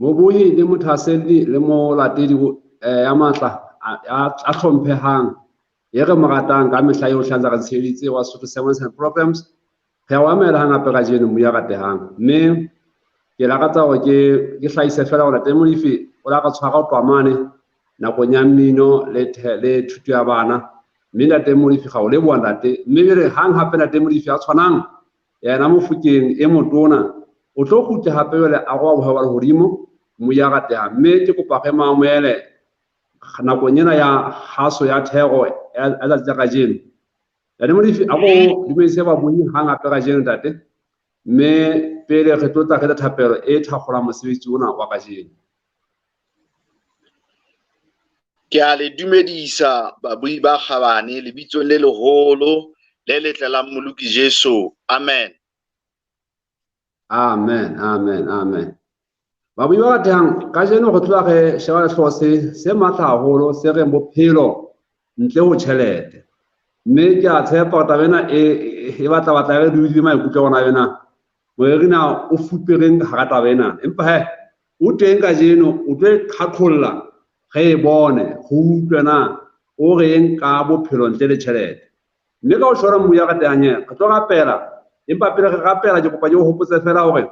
Mobohi le mothahaselli le molatedi ya matla a hlomphehang e re mo ratang ka mehla yohle a ntse a re tsheheditse wa Sesotho Sermons and Programs. Re a o amohela hang hape kajeno, Moya ratehang. Mme ke lakatsa hore ke hlahise feela hore Ntate Molefi o la re tshwara ho tloha mane nakong ya mmino le thuto ya bana. Mme Ntate Molefi ga o leboha ntate. Mme jwale hang hape Ntate Molefi a tshwanang yena Mofokeng e motona o tlo kgutla hape jwale a roa bohwe ba lehodimo, Moya ratehang. Mme ke kopa re mo amohele nakong ena ya kgaso ya thero ya letsatsi la kajeno. Ntate Molefi, a ko dumedise babuhi hang hape kajeno ntate, mme pele re tlo tla re etsa thapelo e thakgolang mosebetsi ona wa kajeno. Ke a le dumedisa babui ba kgabane lebitsong le leholo le letle la Mmoloki Jesu. Amen. Amen, amen, amen. Babui ba ratehang, kajeno re tloha re sheba sehlooho se matla haholo se reng bophelo ntle ho tjhelete. Mme ke a tshepa hore taba ena e batla batla re dule maikutlo a rona ena. Moreri na o fupereng hara taba ena. Empa he, o teng kajeno, o tlo e qhaqholla re e bone, re utlwe na o reng ka bophelo ntle le tjhelete. Mme ka ho tjhora Moya ratehang, re tlo rapela. Empa pele re rapela, ke kopa ke o hopotse fela hore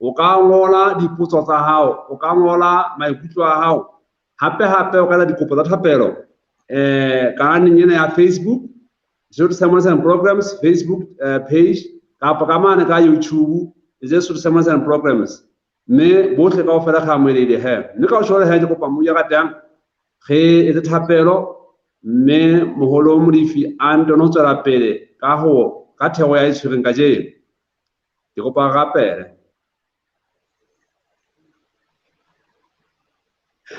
o ka ngola dipotso tsa hao, o ka ngola maikutlo a hao, hape hape o ka etsa dikopo tsa thapelo kanaleng ena ya Facebook, Sesotho Sermons and Programs Facebook page, kapa ka mane ka YouTube, Sesotho Sermons and Programs. Mme bohle kaofela re amohelehile he. Mme ka ho tjhora he, ke kopa Moya ratehang re etse thapelo, mme moholo Molefi a ntone ho tswela pele ka thero ya e tshwereng kajeno. Ke kopa re rapele.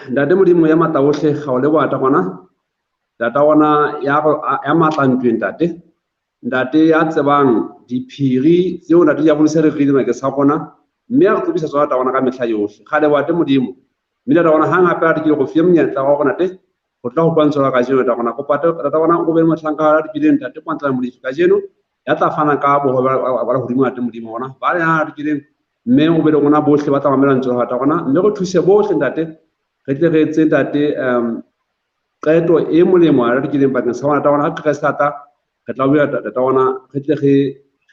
Ntate Modimo ya matla ohle, ga o leboha tata rona. Tata rona ya matla ntweng, ntate. Ntate ya tsebang diphiri tseo ntate diabolose re rile bakeng sa rona, mme a re tsebisa tsona tata rona ka mehla yohle. Ga leboha te Modimo. Mme tata rona hang hape a re ke go fie monyetla wa gore ntate go tla go kwa ntse kajeno tata rona. Kopa tata rona o be le mohlanka wa dikileng ntate Kwantla Molefi kajeno ya tla fana ka bohwe ba lehodimo ntate Modimo rona. Ba le ha dikileng mme o be le rona bohle ba tla mamela lentswe la tata rona, mme re thuse bohle ntate re tle re etse ntate qeto e molemo ya dikileng bakeng sa rona tata rona. Ha Kreste a tla, re tla bua tata rona, re tle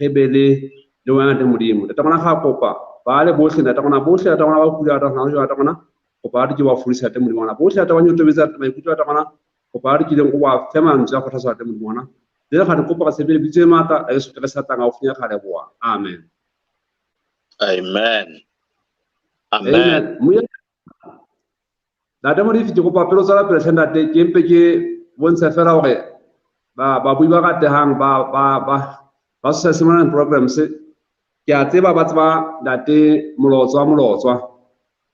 re be le wena ntate Modimo. Tata rona ga kopa ba le bohle ntate rona, bohle tata rona ba kula tata rona, tata rona kopa ba ke ba fodisa ntate Modimo rona. Bohle tata ba nyotobetsa maikutlo tata rona, kopa ba dikileng o ba fe mantswe a kgothatso ntate Modimo rona. Le ga re kopa re sebele bitso e matla la Jesu Kreste a tlang haufinyana, re a leboha. Amen. Amen. Amen. Amen. Ntate Molefi, ke kopa pelo tswela pele hle ntate, ke mpe ke bontshe fela hore babui ba ratehang ba Social Sermon Programs, ke a tseba ba tseba ntate Molotswa Molotswa,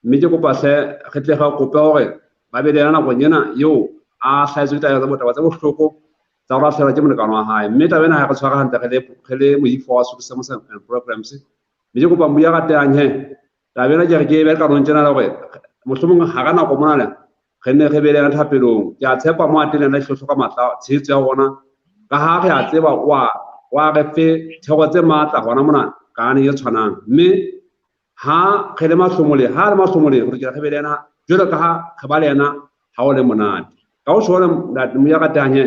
mme ke kopa hle re tle re kope hore ba be le yena nakong ena eo a hlahetswe ke taba tse bohloko tsa ho lahlehelwa ke molekane wa hae. Mme taba ena ha re tshware hantle re le moifo wa Sesotho Sermons and Programs. Mme ke kopa mobu ya ratehang he, taba ena ke re ke e behe qalong tjena le hore mohlomong ha ra nako mona le re nne re be le yena thapelong. Ke a tshepa mo a teng le yena hlohlo ka matla tshehetso ya rona, ka ha re a tseba wa re fe thero tse matla hona mona kanaleng e tshwanang. Mme ha re le mahlomoleng, ha re le mahlomoleng, re lokela re be le yena jwalo ka ha re ba le yena ha o le monate. Ka ho tjho ntate Moya ratehang he,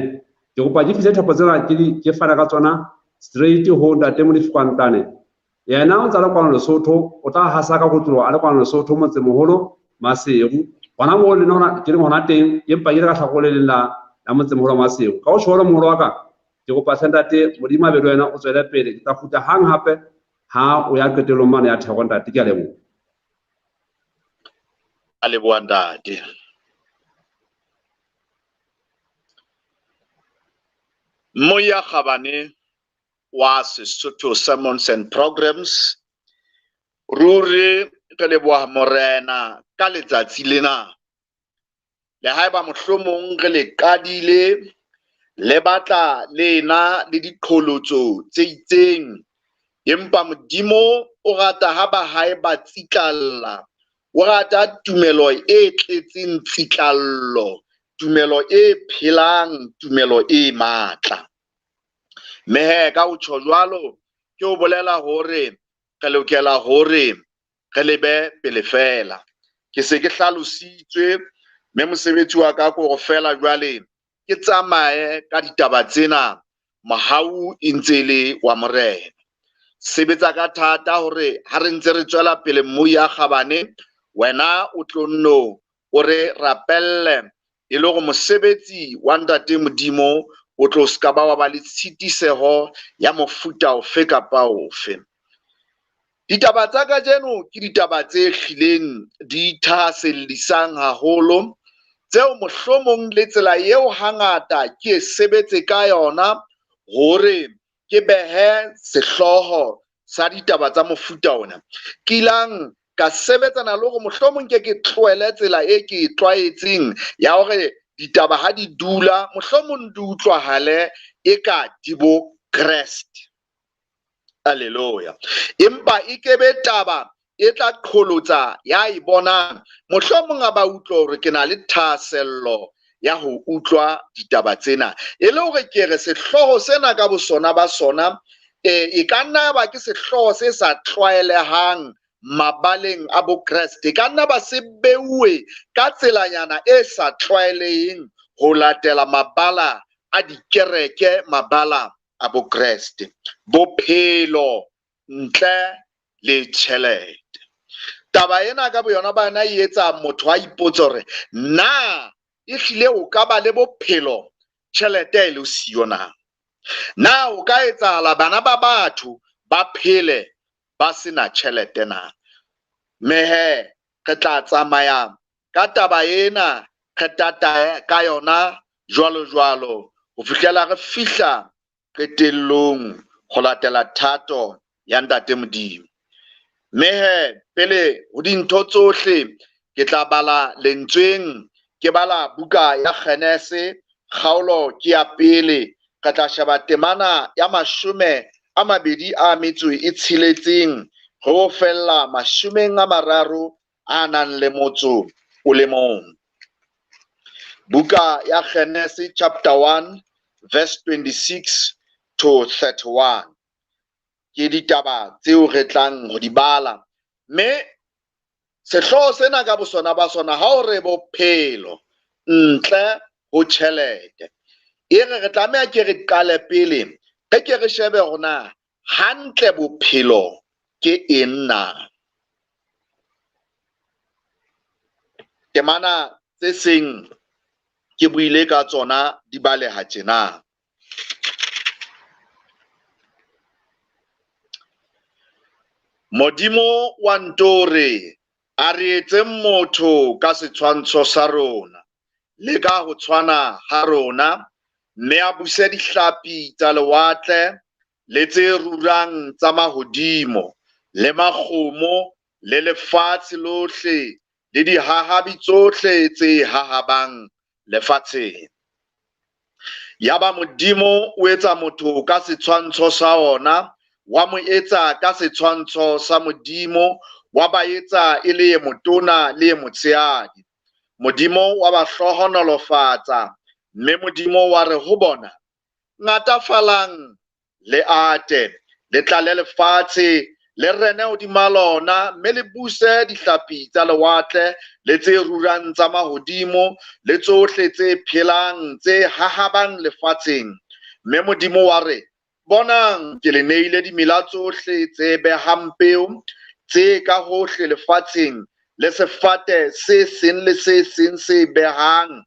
ke kopa ke fihle thapo tsena ke fana ka tsona straight ho ntate Molefi Kwantane. Yena o ntse a le kwano Lesotho, o tla hasa ka kotloloho a le kwano Lesotho motsemoholo Maseru. Hona moo le nna ke leng hona teng, empa ke le ka hlakore le leng la motsemoholo wa Maseru. Ka ho tjho moholo wa ka, ke kopa hle ntate Modimo a be le wena, o tswele pele. Ke tla kgutla hang hape ha o ya qetellong mane ya thero ntate. Ke a leboha. A leboha ntate. Moya kgabane wa Sesotho Sermons and Programs, ruri re leboha Morena ka letsatsi lena. Le haeba mohlomong re le qadile le batla le ena le diqholotso tse itseng, empa Modimo o rata ha ba hae ba tsitlalla, o rata tumelo e tletseng tsitlallo, tumelo e phelang, tumelo e matla. Mme he, ka ho tjho jwalo, ke ho bolela hore re lokela hore re lebe pele fela. Ke se ke hlalositswe mme mosebetsi wa ka ke hore feela jwale ke tsamaye ka ditaba tsena, mohau e ntse le wa Morena. Sebetsa ka thata hore ha re ntse re tswela pele mmui ya kgabane, wena o tlo nno o re rapelle e le hore mosebetsi wa Ntate Modimo o tlo ska ba wa ba le tshitiseho ya mofuta ofe kapa ofe. Ditaba tsa kajeno ke ditaba tse hlileng di thahasellisang haholo, tseo mohlomong le tsela eo hangata ke e sebetse ka yona hore ke behe sehlooho sa ditaba tsa mofuta ona. Ke ilang ka sebetsana le hore mohlomong ke ke tlohele tsela e ke e tlwaetseng ya hore ditaba ha di dula mohlomong di utlwahale e ka di bo Kreste. Hallelujah. Empa e kebe taba e tla qholotsa ya e bonang, mohlomong a ba utlwe hore ke na le thahasello ya ho utlwa ditaba tsena. E le hore ke re sehlooho sena ka bosona ba sona, e ka nna ba ke sehlooho se sa tlwaelehang mabaleng a boKreste. E ka nna ba se beuwe ka tselanyana e sa tlwaeleheng ho latela mabala a dikereke, mabala a boKreste. Bophelo ntle le tjhelete. Taba ena ka boyona ba yona e etsa motho a ipotse hore na ehlile o ka ba le bophelo tjhelete e le siyo na? Na o ka etsahala bana ba batho ba phele ba sena tjhelete na? Mme he re tla tsamaya ka taba ena, re tatae ka yona jwalo jwalo ho fihlela re fihla qetellong ho latela thato ya Ntate Modimo. Mme he pele ho dintho tsohle ke tla bala lentsweng, ke bala buka ya Genese kgaolo ke ya pele, re tla sheba temana ya 26 ho fella 31. Buka ya Genese chapter 1 verse 26 to 31. Ke ditaba tseo re tlang ho di bala. Mme sehlooho sena ka bosona ba sona ha o re bophelo ntle ho tjhelete, e re re tlameha ke re qale pele re ke re shebe hore na hantle bophelo ke eng na. Temana tse seng ke buile ka tsona di baleha tjena. Modimo wa ntore a re etse motho ka setshwantsho sa rona le ka ho tshwana ha rona, mme a buse dihlapi tsa lewatle le tse rurang tsa mahodimo le makgomo le lefatshe lohle le dihahabi tsohle tse hahabang lefatsheng. Yaba Modimo o etsa motho ka setshwantsho sa ona, wa mo etsa ka setshwantsho sa Modimo, wa ba etsa e le e motona le e motshehadi. Modimo wa ba hlohonolofatsa, mme Modimo wa re ho bona, ngatafalang le ate, le tlale lefatshe, le rene hodima lona, mme le buse dihlapi tsa lewatle le tse rurang tsa mahodimo le tsohle tse phelang tse hahabang lefatsheng. Mme Modimo wa re, bonang, ke le neile dimela tsohle tse behang peo tse ka hohle lefatsheng, le sefate se seng le se seng se behang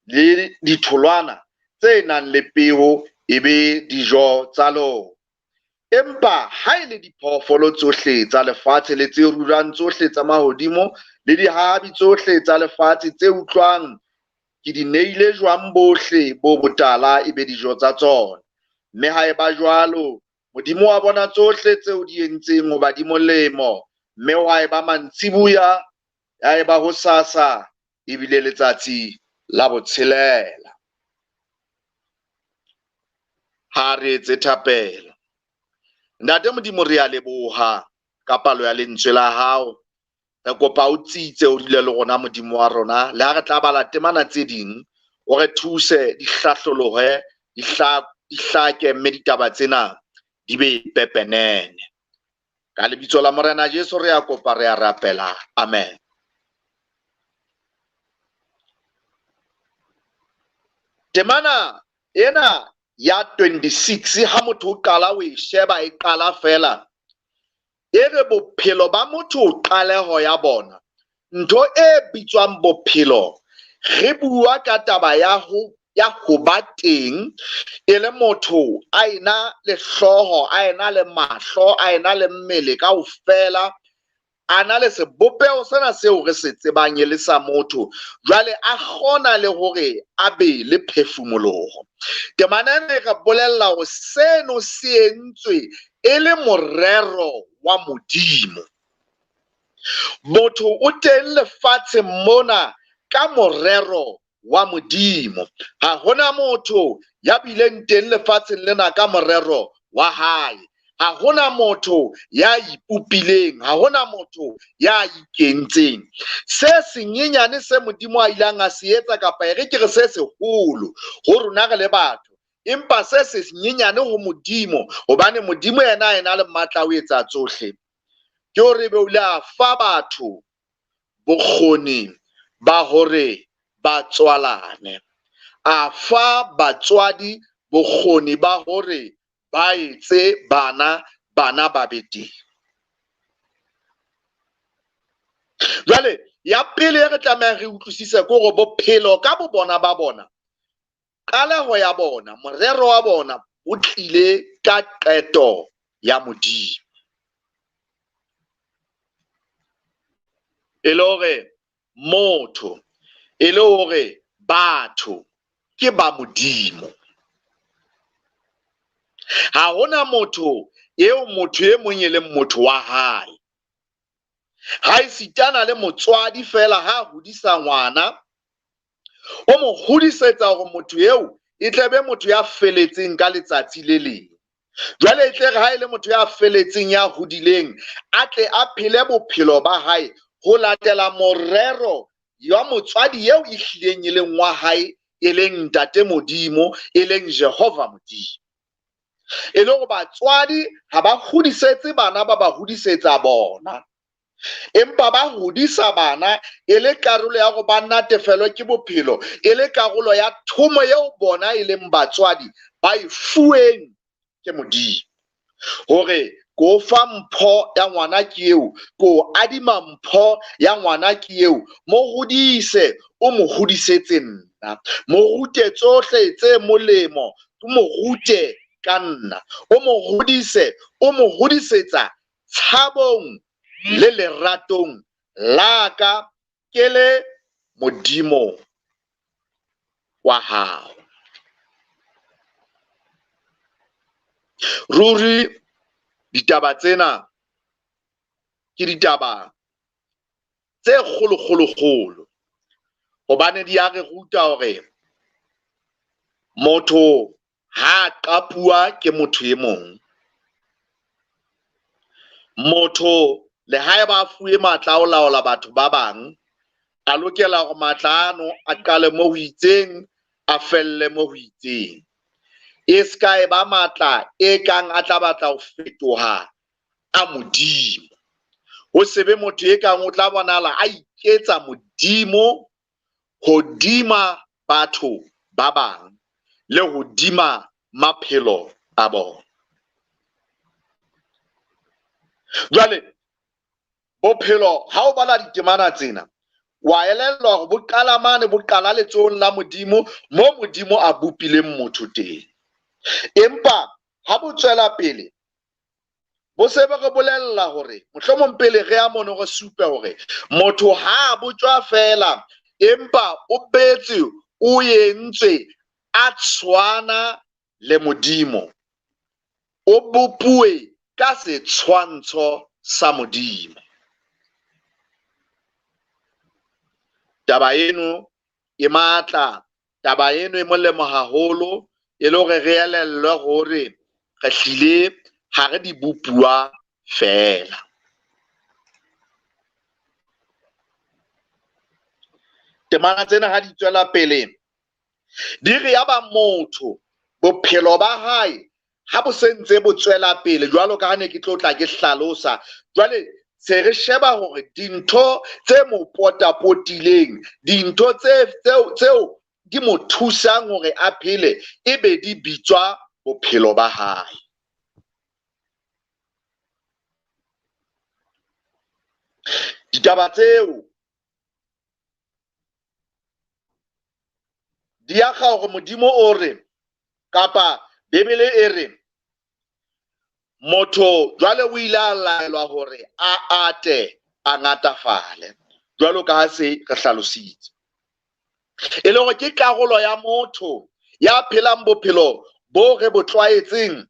le ditholwana tse nang le peo e be dijo tsa lona. Empa ha e le diphoofolo tsohle tsa lefatshe le tse rurang tsohle tsa mahodimo le dihahabi tsohle tsa lefatshe tse utlwang, ke di neile jwang bohle bo botala e be dijo tsa tsona. Mme ha eba jwalo, Modimo wa bona tsohle tseo di entseng hoba di molemo, mme wa eba mantsiboya, ya eba hosasa, ebile letsatsi la botshelela. Ha re etse thapelo. Ntate Modimo, re a leboha ka palo ya lentswe la hao. Re kopa o tsitse o dule le rona Modimo wa rona, le ha re tla bala temana tse ding, o re thuse di hlahlolohe, di hlake, mme ditaba tsena di be pepenene. Ka lebitso la Morena Jesu re a kopa, re a rapela. Amen. Temana ena ya 26 ha motho o qala o e sheba e qala fela, e re bophelo ba motho qaleho ya bona. Ntho e bitswang bophelo, re bua ka taba ya ho ba teng e le motho a ena le hlooho, a ena le mahlo, a ena le mmele kaofela, a na le sebopeho sena seo re se tsebang e le sa motho. Jwale a kgona le hore a be le phefumoloho. Temana ena e re bolella hore seno se entswe e le morero wa Modimo. Motho o teng lefatsheng mona ka morero wa Modimo. Ha hona motho ya bileng teng lefatsheng lena ka morero wa hae. Ha hona motho ya ipopileng, ha hona motho ya ikentseng. Se senyenyane se Modimo a ileng a se etsa, kapa e re ke re se seholo ho rona re le batho, empa se senyenyane ho Modimo, hobane Modimo yena a ena le matla a ho etsa tsohle, ke hore ebe o ile a fa batho bokgoni ba hore ba tswalane, a fa batswadi bokgoni ba hore ba etse bana, bana ba be teng. Jwale ya pele e re tlamehang re utlwisise ke hore bophelo ka bo bona ba bona, qaleho ya bona, morero wa bona o tlile ka qeto ya Modimo. E le hore motho, e le hore batho ke ba Modimo. Ha hona motho eo motho e mong e leng motho wa hae. Ha esitana le motswadi fela ha hodisa ngwana, o mo hodisetsa hore motho eo e tle be motho ya feletseng ka letsatsi le leng. Jwale e tle re ha e le motho ya feletseng ya hodileng, a tle a phele bophelo ba hae ho latela morero ya motswadi eo e hlileng e leng wa hae, e leng Ntate Modimo, e leng Jehova Modimo. E le hore batswadi ha ba hodisetse bana, ba ba hodisetsa bona, empa ba hodisa bana e le karolo ya hore ba natefelwe ke bophelo, e le karolo ya thomo eo bona e leng batswadi ba e fuweng ke Modimo. Hore ko fa mpho ya ngwana ke eo, ko adima mpho ya ngwana ke eo, mo hodise, o mo hodisetse nna, mo rute tsohle tse molemo, o mo rute ka nna, o mo hodise, o mo hodisetsa tshabong le leratong la ka ke le Modimo wa hao. Ruri ditaba tsena ke ditaba tse kgolo kgolo kgolo, hobane di a re ruta hore motho ha qapuwa ke motho e mong. Motho le haeba a fuwe matla a ho laola batho ba bang, a lokela hore matla ano a qale mo ho itseng, a felle mo ho itseng. E ska e ba matla e kang a tla batla ho fetoha a Modimo. Ho se be motho e kang o tla bonahala a iketsa Modimo hodima batho ba bang le hodima maphelo a bona. Jwale bophelo ha o bala ditemana tsena, wa elellwa hore bo qala mane, bo qala letsohong la Modimo, mo Modimo a bopileng motho teng. Empa ha bo tswela pele, bo se be re bolella hore mohlomong pele re ya mono re supe hore motho ha bo tswa fela, empa o betse, o entswe a tshwana le Modimo, o bopuwe ka setshwantsho sa Modimo. Taba eno e matla, taba eno e molemo haholo, e le hore re elellwe hore re hlile ha re di bopuwa fela. Temana tsena ha di tswela pele, di re ya ba motho bophelo ba hae ha bo se ntse bo tswela pele, jwalo ka ha ne ke tlo tla ke hlalosa. Jwale se re sheba hore dintho tse mo potapotileng, dintho tseo di mo thusang hore a phele e be di bitswa bophelo ba hae. Ditaba tseo di akga hore Modimo o re, kapa Bibele e re, motho jwale o ile a laelwa hore a ate, a ngatafale, jwalo ka ha se re hlalositse. E le hore ke karolo ya motho ya phelang bophelo bo re bo tlwaetseng,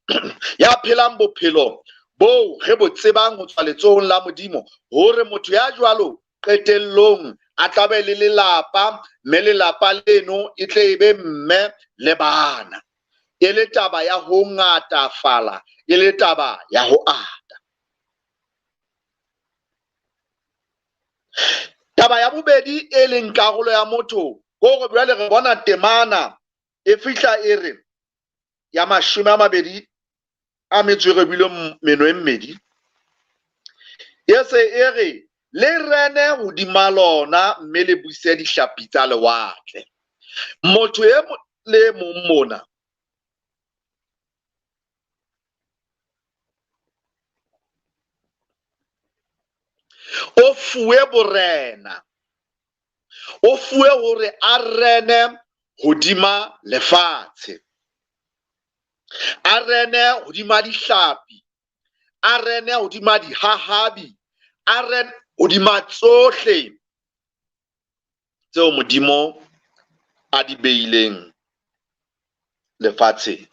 ya phelang bophelo bo re bo tsebang ho tswa letsohong la Modimo, hore motho ya jwalo qetellong a tlabe le lelapa, mme lelapa leno e tle e be mme le bana. E le taba ya ho ngatafala, e le taba ya ho ata. Taba ya bobedi e leng karolo ya motho, hore jwale re bona temana e fihla e re ya 28 meno e mmedi, e se e re le rene hodima lona mme le buse dihlapi tsa lewatle. Motho e le mong mona o fuwe borena, o fuwe hore a rene hodima lefatshe, a rene hodima dihlapi, a rene hodima dihahabi, a rene hodima tsohle tseo Modimo a di beileng lefatsheng.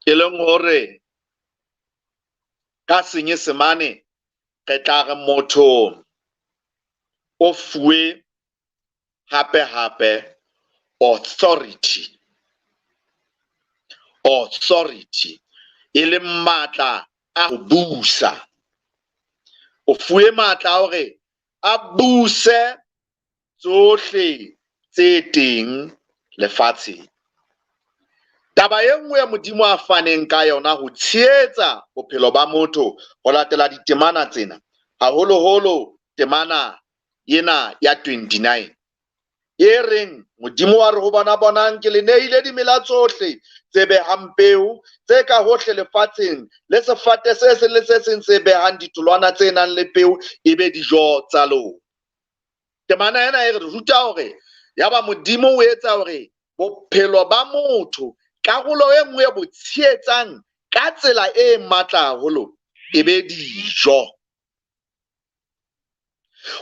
E leng hore ka Senyesemane re tla re motho o fuwe hape hape authority. Authority e leng matla a ho busa. O fuwe matla a hore a buse tsohle tse teng lefatsheng. Taba e nngwe ya Modimo a faneng ka yona ho tshehetsa bophelo ba motho ho latela ditemana tsena, haholoholo temana ena ya 29 e reng Modimo wa re ho bona, bonang ke le neile dimela tsohle tse behang peo tse ka hohle lefatsheng, le sefate se seng le se seng se behang ditholwana tse nang le peo e be dijo tsa lona. Temana ena e re ruta hore yaba Modimo o etsa hore bophelo ba motho, karolo e nngwe e bo tshehetsang ka tsela e matla haholo, e be dijo.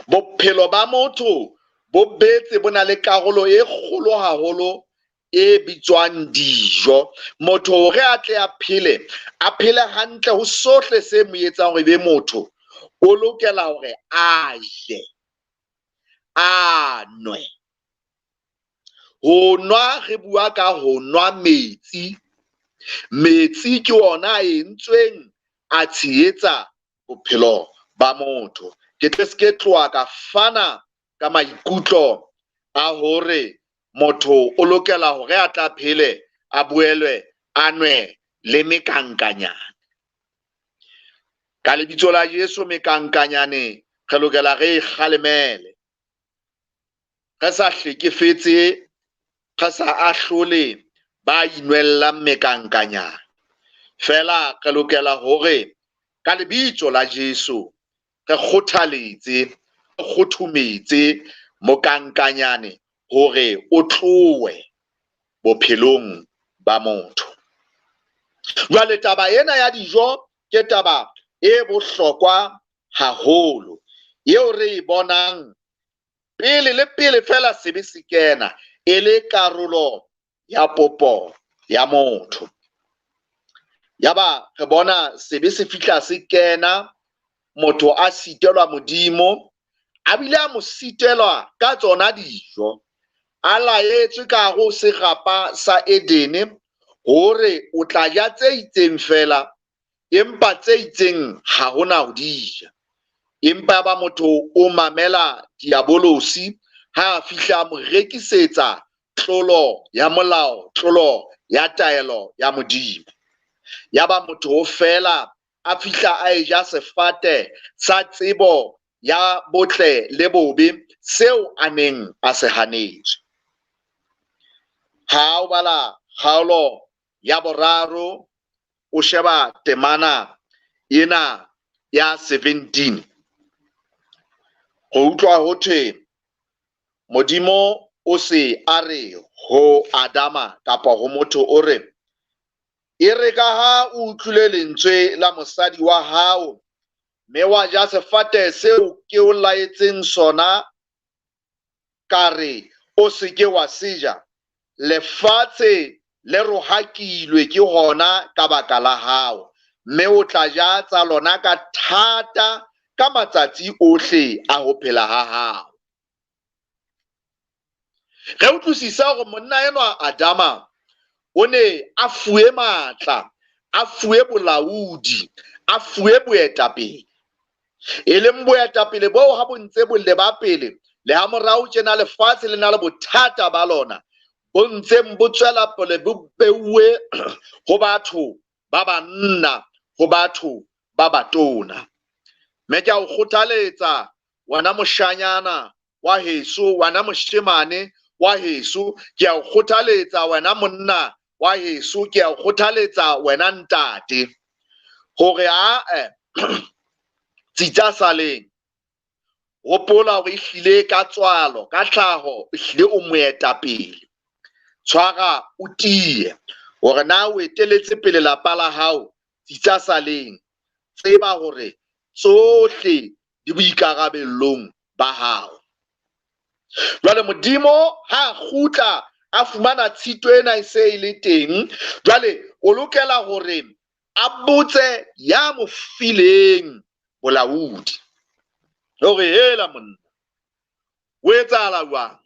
Bophelo ba motho bo betse bo na le karolo e kgolo haholo e bitswang dijo. Motho hore a tle a phele, a phele hantle ho sohle se mo etsang hore e be motho, o lokela hore a je, a nwe. Ho nwa, re bua ka ho nwa metsi. Metsi ke ona a entsweng a tshehetsa bophelo ba motho. Ke tle se ke tloha ka fana ka maikutlo a hore motho o lokela hore a tla phele, a boelwe a nwe le mekankanyane. Ka lebitso la Jesu, mekankanyane re lokela re e kgalemele, re sa hlekefetse, re sa ahlole ba inwellang mekankanyane. Fela re lokela hore ka lebitso la Jesu re kgothaletse, re kgothometse mokankanyane hore o tlohe bophelong ba motho. Jwale taba ena ya dijo ke taba e bohlokwa haholo, eo re e bonang pele le pele fela sebe se kena e le karolo ya popo ya motho. Yaba re bona sebe se fihla se kena, motho a sitelwa Modimo, a bile a mo sitelwa ka tsona dijo. A laetswe ka hare ho serapa sa Edene hore o tla ja tse itseng fela, empa tse itseng ha hona ho di ja. Empa ba motho o mamela diabolosi ha a fihla a mo rekisetsa tlolo ya molao, tlolo ya taelo ya Modimo. Yaba motho o fela a fihla a eja sefate sa tsebo ya botle le bobe seo a neng a se hanetswe. Ha o bala kgaolo ya 3 o sheba temana ena ya 17, go utlwa ho thwe Modimo o se a re ho Adama kapa ho motho o re, e re ka ha o utlwile lentswe la mosadi wa hao mme wa ja sefate seo ke o laetseng sona, ka re o se ke wa se ja, lefatshe le rohakilwe ke hona ka baka la hao, mme o tla ja tsa lona ka thata ka matsatsi ohle a ho phela ha hao. Re utlwisisa hore monna enwa Adama o ne a fuwe matla, a fuwe bolaodi, a fuwe boetapele, e leng boetapele boo ha bo ntse bo leba pele le ha morao tjena lefatshe le na le bothata ba lona, bo ntseng bo tswela pele bo beuwe ho batho ba banna, ho batho ba batona. Mme ke a o kgothaletsa wena moshanyana wa heso, wena moshemane wa heso, ke a o kgothaletsa wena monna wa heso, ke a o kgothaletsa wena ntate, hore a tsitsa saleng, hopola hore ehlile ka tswalo, ka tlhaho, ehlile o moetapele. Tshwara o tiye hore na o eteletse pele lapa la hao, tsitsa saleng, tseba hore tsohle di boikarabellong ba hao. Jwale Modimo ha kgutla a fumana tshito ena e se e le teng, jwale o lokela hore a botse ya mo fileng bolaodi hore hela monna, o etsahala jwang?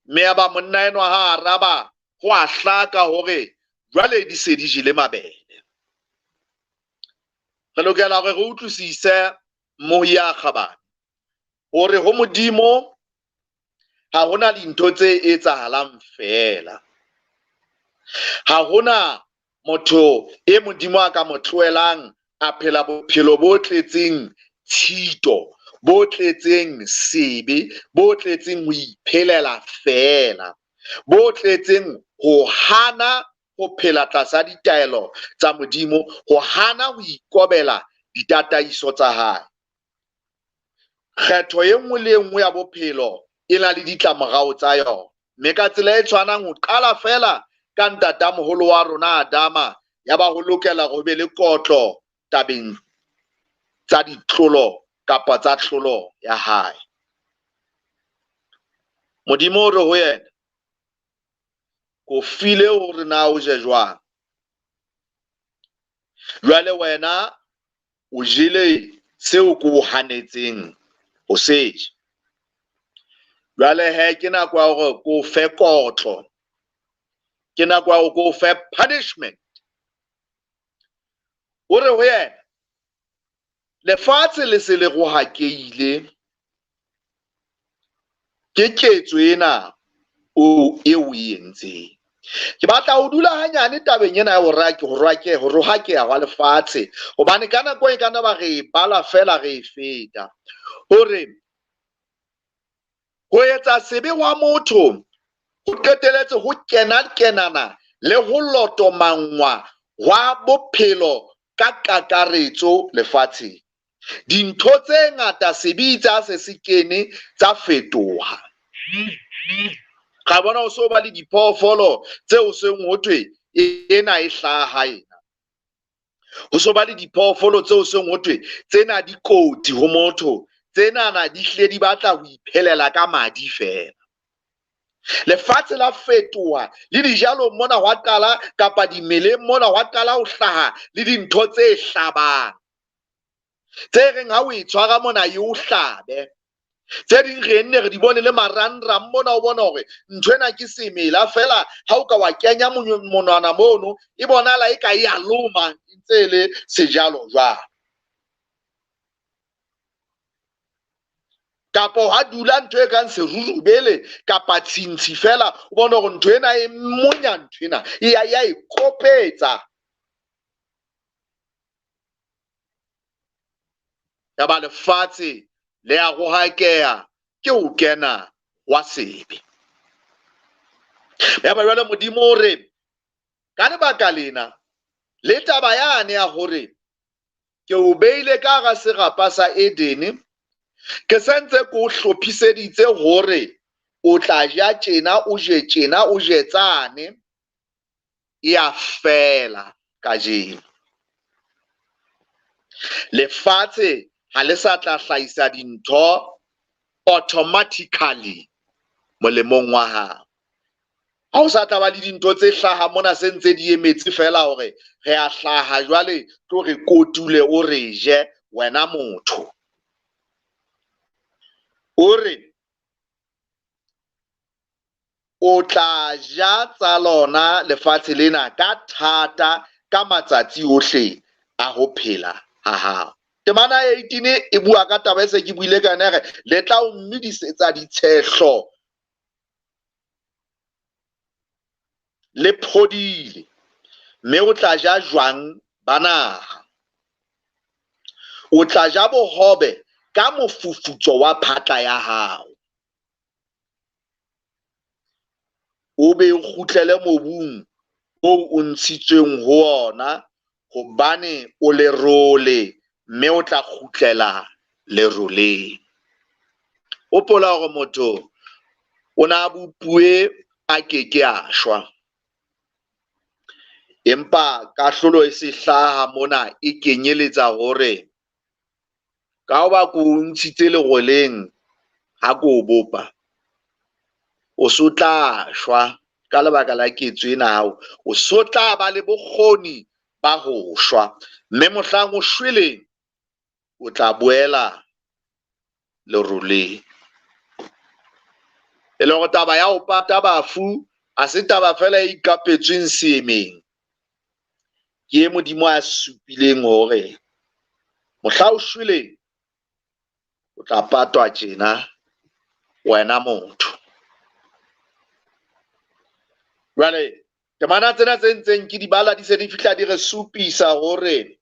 Mme ya ba monna enwa ha araba, ho a hlaka hore jwale di se di jele mabele. Re lokela hore re utlwisise moya kgabane hore ho Modimo ha hona dintho tse etsahalang feela. Ha hona motho e Modimo a ka mo tlohelang a phela bophelo bo tletseng tshito, bo tletseng sebe, bo tletseng ho iphelela feela, bo tletseng ho hana ho phela tlasa ditaelo tsa Modimo, ho hana ho ikobela ditataiso tsa hae. Kgetho e nngwe le e nngwe ya bophelo e na le ditlamorao tsa yona. Mme ka tsela e tshwanang ho qala feela ka ntatamoholo wa rona Adama, ya ba ho lokela hore ho be le kotlo tabeng tsa ditlolo kapa tsa tlolo ya hae. Modimo o re ho yena, ko file hore na o je jwang. Jwale wena o jele seo ko o hanetseng ho se je. Jwale he ke nako ya hore ko fe kotlo, ke nako ya hore ko fe punishment. O re ho yena, lefatshe le se le rohakeile ke ketso ena o e o e entseng. Ke batla ho dula hanyane tabeng ena ya ho rohakeha hwa lefatshe, hobane ka nako e kana ba re bala fela re e feta. Hore ho etsa sebe wa motho ho qeteletse ho kena-kenana le ho lotomangwa hwa bophelo ka kakaretso lefatsheng. Dintho tse ngata sebe tsa se se kene tsa fetoha. Ra bona ho so ba le diphoofolo tseo seng ho thwe ena e hlaha ena. Ho so ba le diphoofolo tseo seng ho thwe tsena di kotsi ho motho, tsenana di hlile di batla ho iphelela ka madi feela. Lefatshe la fetoha le dijalo mona hwa qala kapa dimeleng mona hwa qala ho hlaha le dintho tse hlabang, tse reng ha o e tshwara mona e o hlabe. Tse ding re nne re di bone le marangrang mona, o bona hore ntho ena ke semela feela, ha o ka wa kenya monwana mono e bonahala e ka e a loma, e ntse e le sejalo jwalo. Kapa ha dula ntho e kang serurubele kapa tshintshi feela, o bone hore ntho ena e monya ntho ena, e ya e kopetsa. Yaba lefatshe le a rohakeha ke ho kena wa sebe. Yaba jwale Modimo o re ka lebaka lena le taba yane ya hore ke o beile ka hara serapa sa Edene, ke sentse ke o hlophiseditse hore o tla ja tjena, o je tjena, o je tsane, e a fela kajeno. Lefatshe ha le sa tla hlahisa dintho automatically molemong wa hao. Ha o sa tla ba le dintho tse hlaha mona se ntse di emetse fela hore re a hlaha jwale tlo re kotule o re je wena motho. O re o tla ja tsa lona lefatshe lena ka thata ka matsatsi ohle a ho phela ha hao. Temana 18 e bua ka taba e se ke buile ka yona, re le tla o medisetsa ditshehlo le phodile, mme o tla ja jwang ba naha. O tla ja bohobe ka mofufutso wa phatla ya hao, o be o kgutlele mobung oo o ntshitsweng ho ona, hobane o lerole, mme o tla kgutlela leroleng. Hopola hore motho o na bopuwe a keke a shwa, empa kahlolo e se hlaha mona e kenyeletsa hore ka hoba ko o ntshitse leroleng ha ko o bopa, o so tla shwa ka lebaka la ketso ena hao, o so tla ba le bokgoni ba ho shwa, mme mohlang o shweleng o tla boela leroleng. E le hore taba ya ho pata bafu ha se taba fela e ikapetsweng seemeng, ke e Modimo a supileng hore mohla o shweleng o tla patwa tjena wena motho. Jwale temana tsena tse ntseng ke di bala di se di fihla di re supisa hore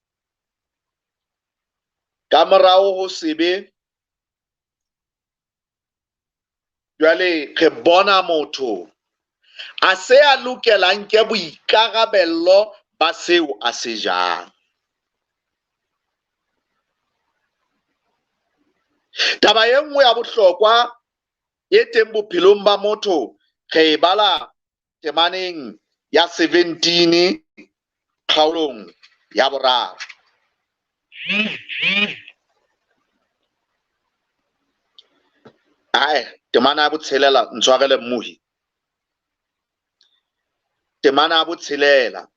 ka morao ho sebe jwale re bona motho a se a lokelang ke boikarabello ba seo a se jang. Taba e nngwe ya bohlokwa e teng bophelong ba motho re e bala temaneng ya 17 kgaolong ya boraro. Ae, temana ya botshelela, ntshwarele mmohi. Temana ya botshelela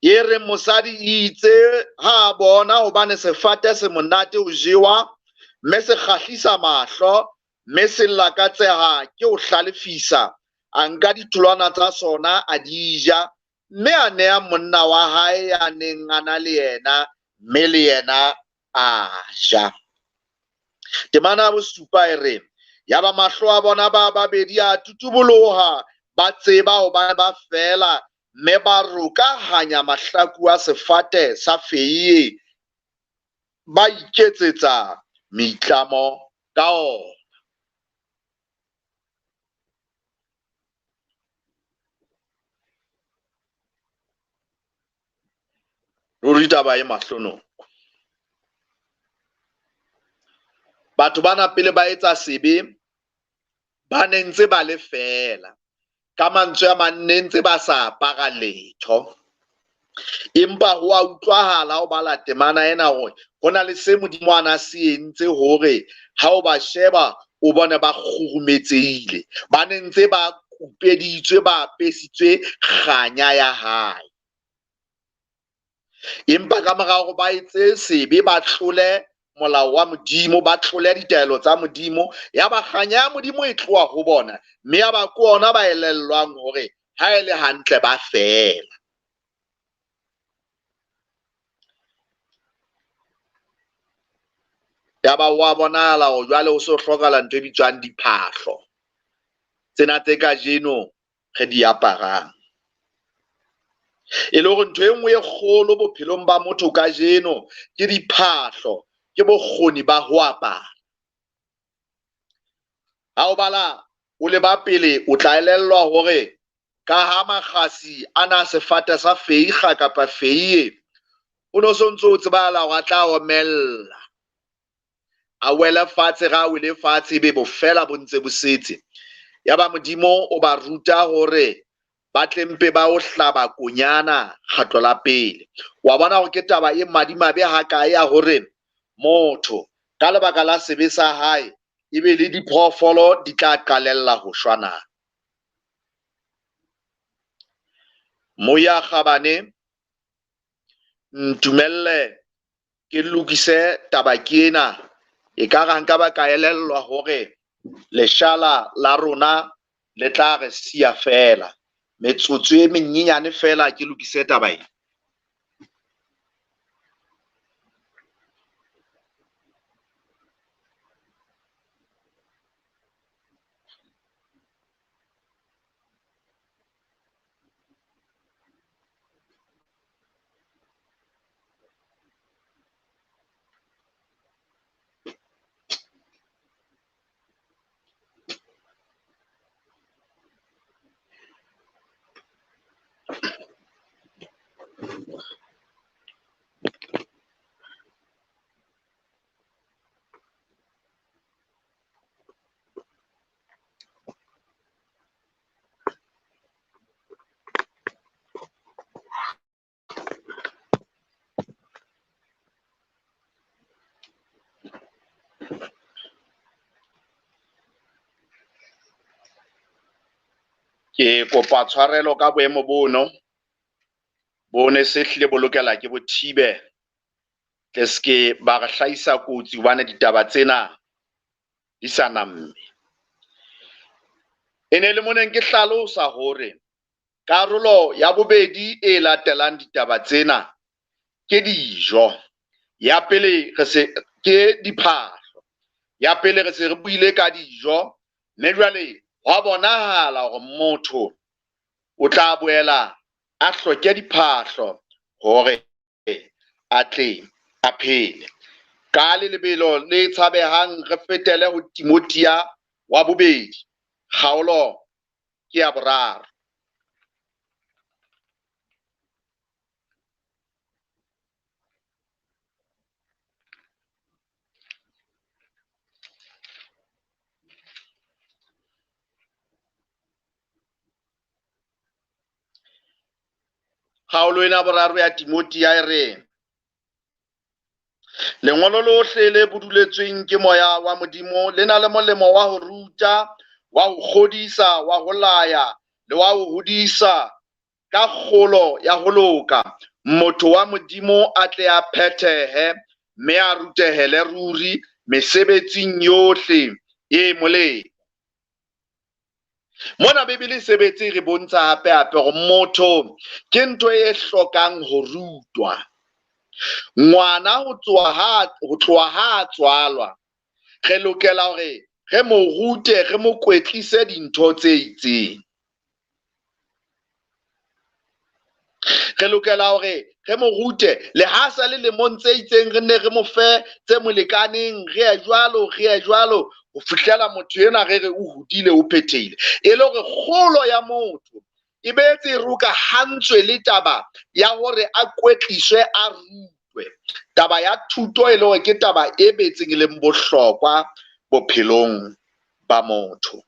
e re mosadi itse ha bona hobane sefate se monate ho jewa, mme se kgahlisa mahlo, mme se lakatseha ke ho hlalefisa, a nka ditholwana tsa sona a di ja, mme a neha monna wa hae ya neng a na le yena, mme le yena a ja. Temana ya bosupa e re yaba mahlo a bona ba babedi a tutuboloha, ba tseba hobane ba fela, mme ba rokahanya mahlaku a sefate sa feie, ba iketsetsa meitlamo ka ona. Ruri taba e mahlonoko. Batho bana pele ba etsa sebe ba ne ntse ba le fela, ka mantswe a mang ne ntse ba sa apara letho. Empa ho a utlwahala ho bala temana ena hore ho na le se Modimo a na se entse hore ha o ba sheba o bone ba kgurumetsehile, ba ne ntse ba kupeditswe, ba apesitswe kganya ya hae. Empa ka mora hore ba etse sebe, ba tlole molao wa Modimo, ba tlole ditaelo tsa Modimo, ya ba kganya ya Modimo e tloha ho bona, mme ya ba ke ona ba elellwang hore ha e le hantle ba fela. Ya ba wa bonahala hore jwale ho so hlokahala ntho e bitswang diphahlo tsena tse kajeno re di aparang. E le hore ntho e nngwe e kgolo bophelong ba motho kajeno ke diphahlo ke bokgoni ba ho apara. Ha o bala o leba pele, o tla elellwa hore ka ha makgasi a na sefate sa feiga kapa feiye, o no sontso o tsebahala hore a tla omella, a wele fatshe. Ga a wele fatshe, ebe bofela bo ntse bo setse. Yaba Modimo o ba ruta hore ba tle mpe ba o hlaba konyana kgetlo la pele. Wa bona hore ke taba e madimabe hakae ya hore motho ka lebaka la sebe sa hae ebe le diphoofolo di tla qalella ho shwa na. Moya kgabane, ntumelle ke lokise taba ke ena. E ka re nka ba ka elellwa hore leshala la rona le tla re siya fela. Metsotso e menyenyane fela ke lokise taba ena. Ke kopa tshwarelo ka boemo bono, bo ne se hlile bo lokela ke bo thibe, tle se ke ba re hlahisa kotsi hobane ditaba tsena di sa namme. E ne le moneng ke hlalosa hore karolo ya bobedi e latelang ditaba tsena ke dijo. Ya pele re se ke diphahlo. Ya pele re se re buile ka dijo, mme jwale hwa bonahala hore motho o tla boela a hloke diphahlo hore a tle a phele. Ka le lebelo le tshabehang re fetele ho Timothea wa bobedi, kgaolo ke ya boraro. Kgaolo ena boraro ya Timothea e re, lengolo lohle le buduletsweng ke moya wa Modimo le na le molemo wa ho ruta, wa ho kgodisa, wa ho laya le wa ho hodisa ka kgolo ya ho loka. Motho wa Modimo a tle a phethehe mme a rutehele ruri mesebetsing yohle e molemo. Mona Bibele e sebetse re bontsha hape hape hore motho ke ntho e hlokang ho rutwa. Ngwana ho tloha ha a tswalwa, re lokela hore re mo rute, re mo kwetlise dintho tse itseng. Re lokela hore re mo rute le ha sa le lemong tse itseng, re nne re mo fe tse mo lekaneng, re ye jwalo, re ye jwalo ho fihlela motho enwa re re o hodile, o phethehile. E le hore kgolo ya motho e boetse e rokahantswe le taba ya hore a kwetliswe, a rutwe. Taba ya thuto e le hore ke taba e betseng e leng bohlokwa bophelong ba motho.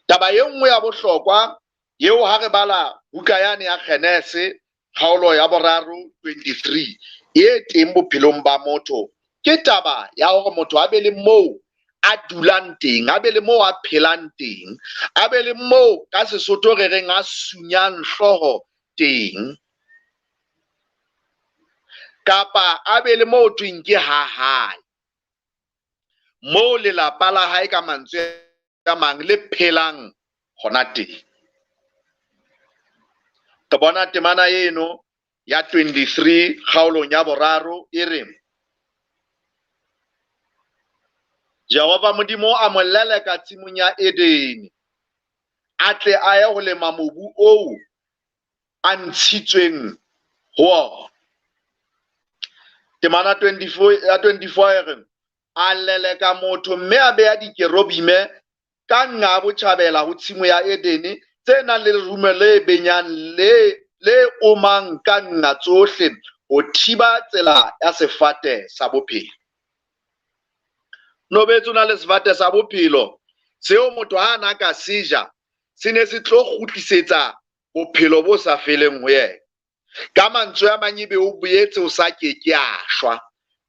Taba e nngwe ya bohlokwa eo ha re bala buka yane ya Genese kgaolo ya boraro 23 e teng bophelong ba motho, ke taba ya hore motho a be le moo a dulang teng, a be le moo a phelang teng, a be le moo ka Sesotho re reng a sunyang hlooho teng, kapa a be le moo thweng ke ha hae, moo lelapa la hae ka mantswe a mang le phelang hona teng. Re bona temana eno ya 23 kgaolong ya boraro e re, Jehova Modimo a mo leleka tshimong ya Edene, a tle a ye ho lema mobu oo a ntshitsweng ho ona. Temana 24 ya 24 e re, a leleka motho mme a beha dikerobime ka nqa botjhabela ho tshimo ya Edene tse nang le lerumo le benyang le omang ka nqa tsohle ho thiba tsela ya sefate sa bophelo. Nobetse o na le sefate sa bophelo seo motho ha na ka seja se ne se tlo kgutlisetsa bophelo bo sa feleng ho yena. Ka mantswe a mang ebe o boetse o sa ke ke a shwa.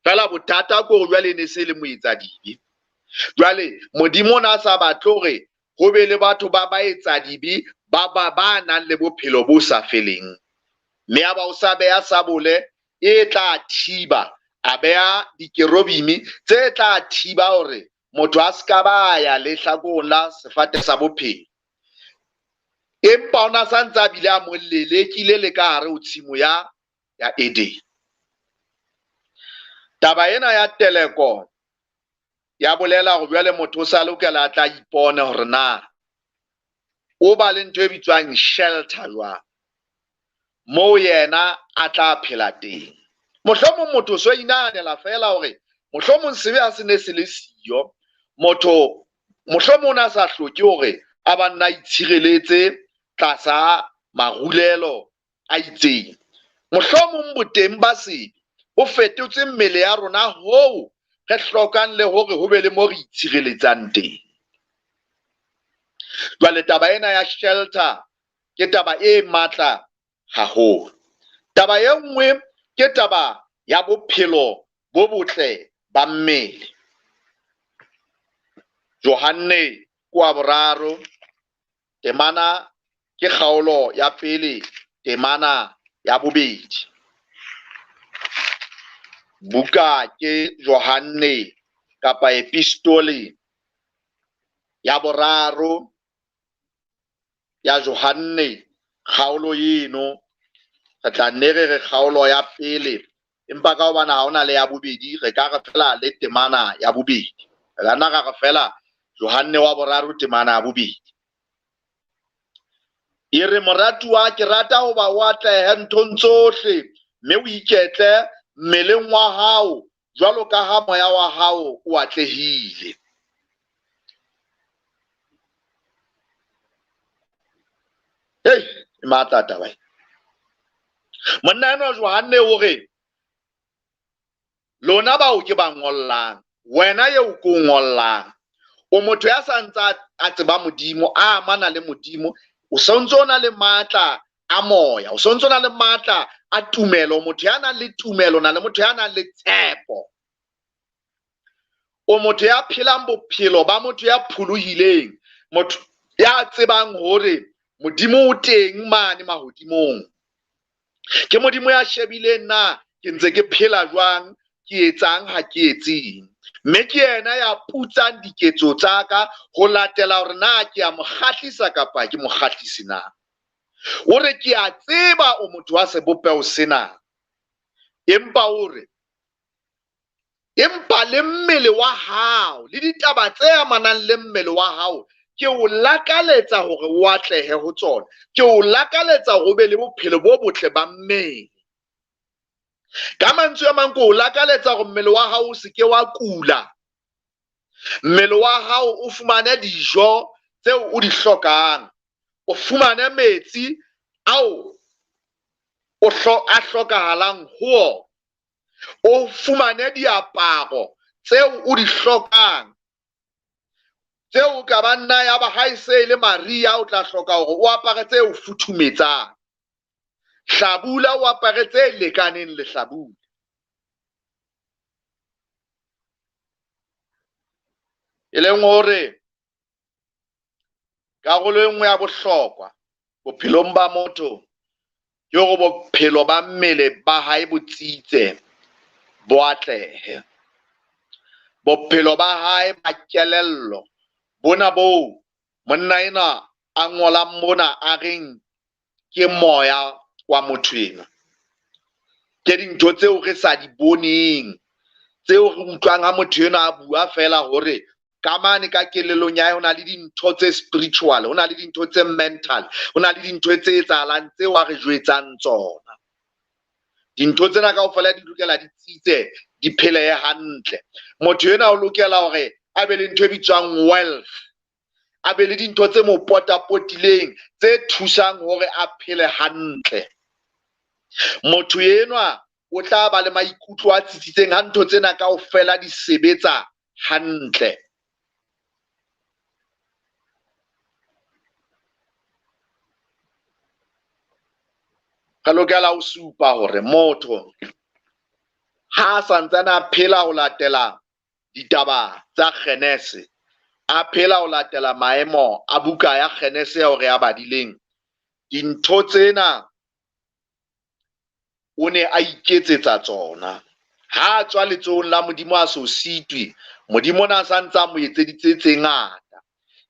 Feela bothata ke hore jwale e ne se le moetsadibe. Jwale Modimo o na sa batle hore ho be le batho ba baetsadibe ba nang le bophelo bo sa feleng. Mme ya ba o sa beha sabole e tla thiba, a beha dikerobime tse tla thiba hore motho a ska ba ya lehlakoreng la sefate sa bophelo. Empa o na sa ntse a bile a mo lelekile le ka hare ho tshimo ya Eden. Taba ena ya teleko ya bolela hore jwale motho o sa lokela a tla ipone hore na o ba le ntho e bitswang shelter jwang, moo yena a tla phela teng. Mohlomong motho o so inahanela feela hore mohlomong sebe ha se ne se le siyo, motho mohlomong o na sa hloke hore a ba nna itshireletse tlasa marulelo a itseng. Mohlomong boteng ba sebe bo fetotse mmele ya rona hoo re hlokang le hore ho be le mo re itshireletsang teng. Jwale taba ena ya shelter ke taba e matla haholo. Taba e nngwe ke taba ya bophelo bo botle ba mmele. Johanne kwa boraro temana ke kgaolo ya pele temana ya bobedi. Buka ke Johanne kapa epistole ya boraro ya Johanne kgaolo eno re tla nne re re kgaolo ya pele, empa ka hobane ha hona le ya bobedi re ka re fela le temana ya bobedi. Re ka nna ra re fela Johanne wa boraro temana ya bobedi. E re, moratuwa, ke rata hoba o atlehe nthong tsohle mme o iketle mmeleng wa hao jwalo ka ha moya wa hao o atlehile. Hei, e matla taba e. Monna enwa Johanne o re, lona bao ke ba ngollang, wena eo ke o ngollang, o motho ya sa ntse a tseba Modimo, a amana le Modimo, o sontso o na le matla a moya, o sontso o na le matla a tumelo, motho ya nang le tumelo, na le motho ya nang le tshepo. O motho ya phelang bophelo ba motho ya pholohileng, motho ya tsebang hore Modimo o teng mane mahodimong. Ke Modimo ya shebileng na ke ntse ke phela jwang, ke etsang ha ke etseng. Mme ke yena ya putsang diketso tsa ka ho latela hore na ke a mo kgahlisa kapa ke mo kgahlise na. O re ke a tseba o motho wa sebopeho sena, empa o re empa le mmele wa hao le ditaba tse amanang le mmele wa hao ke o lakaletsa hore o atlehe ho tsona, ke o lakaletsa hore o be le bophelo bo botle ba mmele. Ka mantswe a mang, ke o lakaletsa hore mmele wa hao o se ke wa kula, mmele wa hao o fumane dijo tseo o di hlokang, o fumane metsi ao o a hlokahalang ho ona, o fumane diaparo tseo o di hlokang, tseo o ka ba nna ya ba ha e se e le mariha o tla hloka hore o apare tse o futhumetsang, hlabula o apare tse lekaneng lehlabula. E leng hore karolo e nngwe ya bohlokwa bophelong ba motho ke hore bophelo ba mmele ba hae bo tsitse, bo atlehe. Bophelo ba hae ba kelello bona boo monna enwa a ngolang mona a reng ke moya wa motho enwa, ke dintho tseo re sa di boneng, tseo re utlwang ha motho enwa a bua fela hore ka mane ka kelellong ya hae ho na le dintho tse spiritual, ho na le dintho tse mental, ho na le dintho tse etsahalang tseo a re jwetsang tsona. Dintho tsena kaofela di lokela di tsitse, di phelehe hantle. Motho enwa o lokela hore a be le ntho e bitswang wealth, a be le dintho tse mo potapotileng tse thusang hore a phele hantle. Motho enwa o tla ba le maikutlo a tsitsitseng ha ntho tsena kaofela di sebetsa hantle. Re lokela ho supa hore motho ha a santsane a phela ho latela ditaba tsa Genese, a phela ho latela maemo a buka ya Genese ya hore a badileng, dintho tsena o ne a iketsetsa tsona. Ha a tswa letsohong la Modimo a so sitwe, Modimo o ne a sa ntse a mo etseditse tse ngata,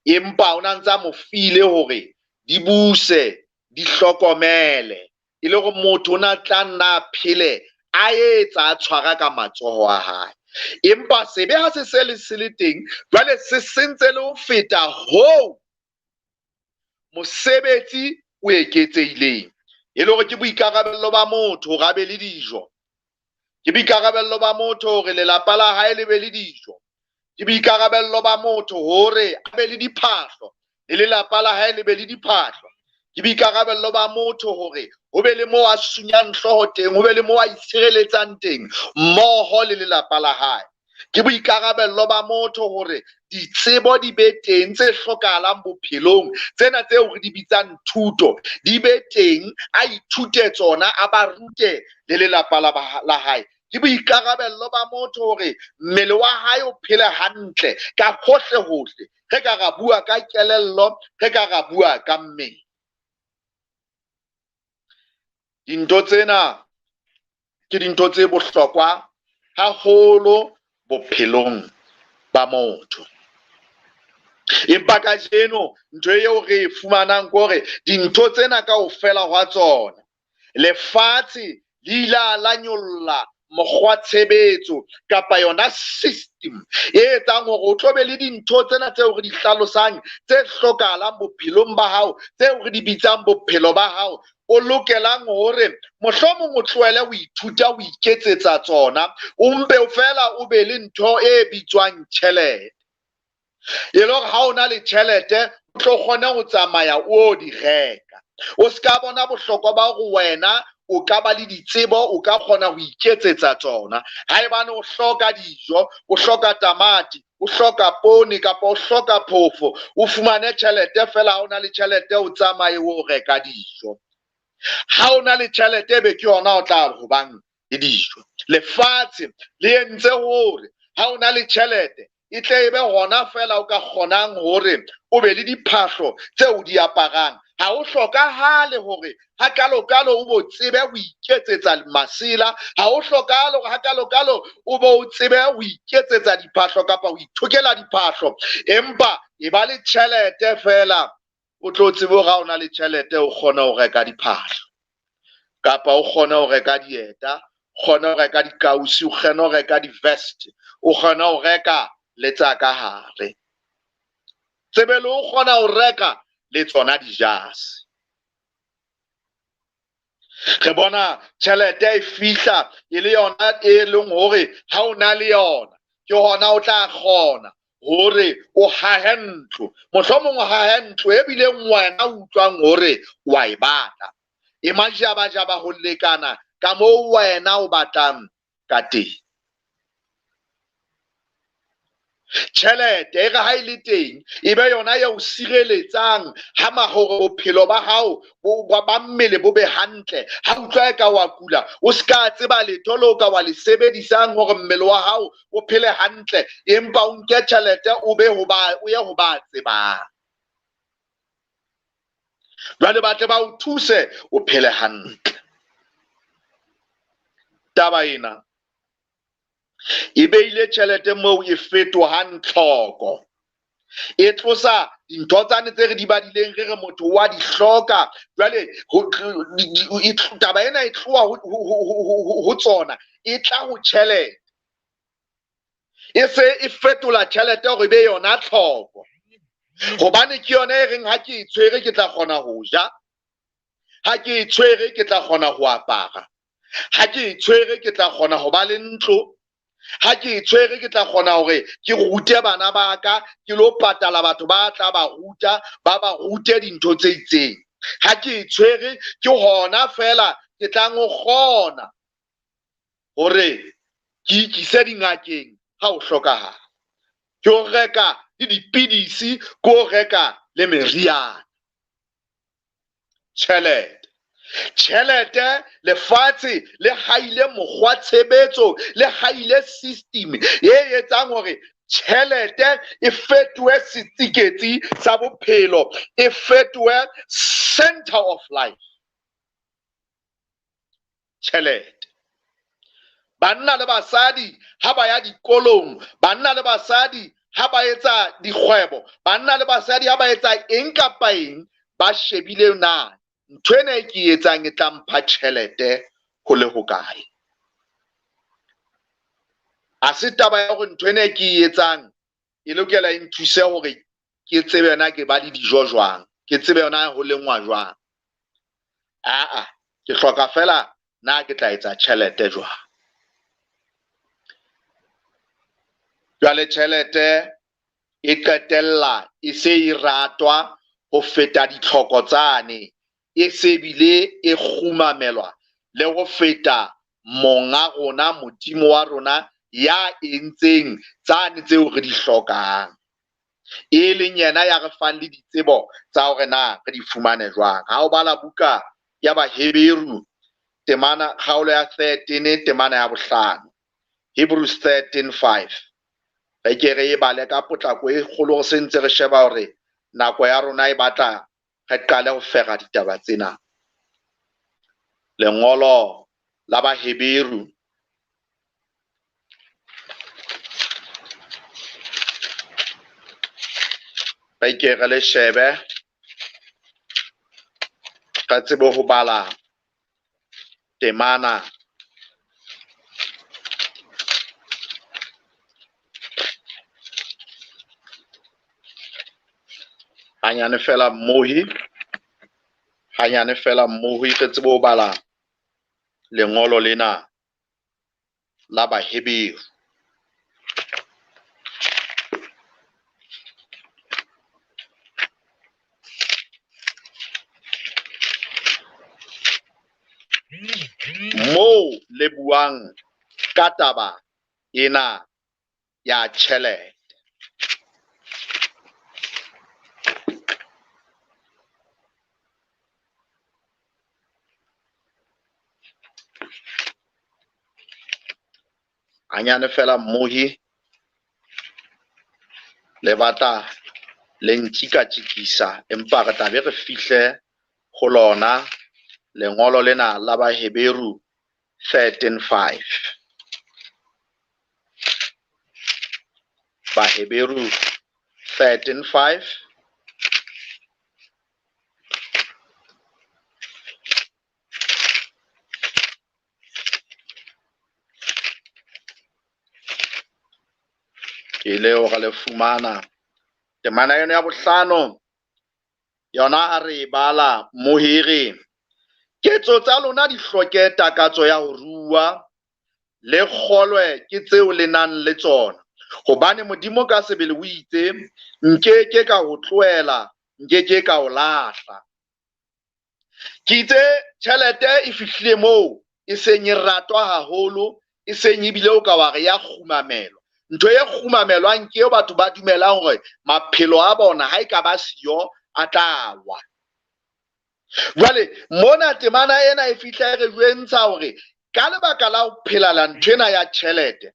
empa o ne a ntse a mo file hore di buse, di hlokomele, e le hore motho o ne a tla nna a phele a etsa a tshwara ka matsoho a hae. Empa sebe ha se se le se le teng, jwale se sentse le ho feta hoo mosebetsi o eketsehileng. E le hore ke boikarabello ba motho hore a be le dijo, ke boikarabello ba motho hore lelapa la hae le be le dijo, ke boikarabello ba motho hore a be le diphahlo, le lelapa la hae le be le diphahlo, ke boikarabello ba motho hore ho be le moo a sunyang hlooho teng, ho be le moo a itshireletsang teng mmoho le lelapa la hae. Ke boikarabello ba motho hore ditsebo di be teng tse hlokahalang bophelong, tsena tseo re di bitsang thuto di be teng, a ithute tsona, a ba rute le lelapa la hae. Ke boikarabello ba motho hore mmele wa hae o phele hantle ka hohle hohle. Re ka ra bua ka kelello, re ka ra bua ka mmele. Dintho tsena ke dintho tse bohlokwa haholo bophelong ba motho. Empa kajeno ntho eo re e fumanang ke hore dintho tsena kaofela hwa tsona, lefatshe le ile la nyolla mokgwa tshebetso kapa yona system e etsang hore o tlo be le dintho tsena tseo re di hlalosang tse hlokahalang bophelong ba hao, tseo re di bitsang bophelo ba hao, o lokelang hore mohlomong o tlohele ho ithuta ho iketsetsa tsona, o mpe feela o be le ntho e bitswang tjhelete. E le hore ha o na le tjhelete o tlo kgona ho tsamaya o di reka. O ska bona bohlokwa ba hore wena o ka ba le ditsebo, o ka kgona ho iketsetsa tsona. Haebane o hloka dijo, o hloka tamati, o hloka poone kapa o hloka phofo, o fumane tjhelete feela. Ha o na le tjhelete o tsamaye o reka dijo. Ha o na le tjhelete be ke yona o tla ho bang le dijo. Lefatshe le entse hore ha o na le tjhelete e tle e be hona feela o ka kgonang hore o be le diphahlo tse o di aparang. Ha ho hlokahale hore ha kalokalo o bo tsebe ho iketsetsa masela, ha ho hlokahale hore ha kalokalo o bo tsebe ho iketsetsa diphahlo kapa ho ithokela diphahlo, empa e ba le tjhelete feela o tlo tsebe hore ha o na le tjhelete o kgone ho reka diphahlo kapa o kgone ho reka dieta, o kgone ho reka dikausi, o kgone ho reka di-vest, o kgone ho reka le tsa ka hare. Tsebe le o kgona ho reka le tsona dijase. Re bona tjhelete e fihla e le yona e leng hore ha o na le yona ke hona o tla kgona hore o hahe ntlo, mohlomong o hahe ntlo e bileng wena o utlwang hore wa e batla, e majabajaba ho lekana ka moo wena o batlang ka teng. Tjhelete e re ha e le teng e be yona ya o sireletsang ha mahore bophelo ba hao ba mmele bo be hantle. Ha utlwa e ka wa kula, o ska tseba letho le o ka wa le sebedisang hore mmele wa hao o phele hantle, empa o nke tjhelete o be ho ba, o ye ho ba tsebang. Jwale ba tle ba o thuse o phele hantle. Taba ena e beile tjhelete moo e fetohang tlhoko, e tlosa dintho tsane tse re di badileng re re motho wa di hloka. Jwale taba ena e tloha ho tsona, e tla ho tjhelete, e se e fetola tjhelete hore e be yona tlhoko, hobane ke yona e reng ha ke e tshwere ke tla kgona ho ja, ha ke e tshwere ke tla kgona ho apara, Ha ke e tshwere ke tla kgona ho ba le ntlo. Ha ke e tshwere ke tla kgona hore ke rute bana ba ka, ke lo patala batho ba tla ba ruta, ba ba rute dintho tse itseng. Ha ke e tshwere ke hona fela ke tlang ho kgona hore ke ikise dingakeng ha ho hlokahala. Ke ho reka le dipidisi, ke ho reka le meriana. Tjhelete. Tjhelete lefatshe le haile mokgwa tshebetso, le haile system e etsang hore tjhelete e fetohe setsiketsi sa bophelo, e fetohe center of life. Tjhelete. Banna le basadi ha ba ya dikolong, banna le basadi ha ba etsa dikgwebo, banna le basadi ha ba etsa eng kapa eng, ba shebile na ntho ena e ke e etsang e tla mpha tjhelete ho le hokae. Ha se taba ya hore ntho ena e ke e etsang e lokela e nthuse hore ke tsebe na ke ba le dijo jwang, ke tsebe na ho lengwa jwang. Aa, ke hloka fela na ke tla etsa tjhelete jwang. Jwale tjhelete e qetella e se e ratwa ho feta ditlhoko tsane, e se bile e kgumamelwa le ho feta monga rona, Modimo wa rona, ya entseng tsane tseo re di hlokang, e leng yena ya re fang le ditsebo tsa hore na re di fumane jwang. Ha o bala buka ya Baheberu temana kgaolo ya 13 temana ya bohlano, Hebrews 13:5, re ke re e bale ka potlako e kgolo, re sentse re sheba hore nako ya rona e batla re qale ho fera ditaba tsena. Lengolo la Baheberu re ke re le shebe, re tsebe ho bala temana hanyane fela mmohi, hanyane fela mmohi, re tsebe ho bala lengolo lena la Baheberu. Moo le buang ka taba ena ya tjhelete. Hanyane fela mmohi, le batla le ntjikatjikisa, empa re tla be re fihle ho lona lengolo lena la Baheberu 13:5. Baheberu 13:5. Ke le hore le fumana temana eno ya bohlano, yona ha re e bala mohiri, ketso tsa lona di hloke takatso ya ho rua, le kgolwe ke tseo le nang le tsona, hobane Modimo ka sebele o itse, nkeke ka ho tlohela, nkeke ka o lahla. Ke itse tjhelete e fihlile moo e seng e ratwa haholo, e seng ebile o ka wa re ya kgumamelwa. Ntho e kgumamelwang ke eo batho ba dumelang hore maphelo a bona ha e ka ba siyo a tla wa. Jwale mona temana ena e fihla e re jwentsha hore ka lebaka la ho phelela ntho ena ya tjhelete,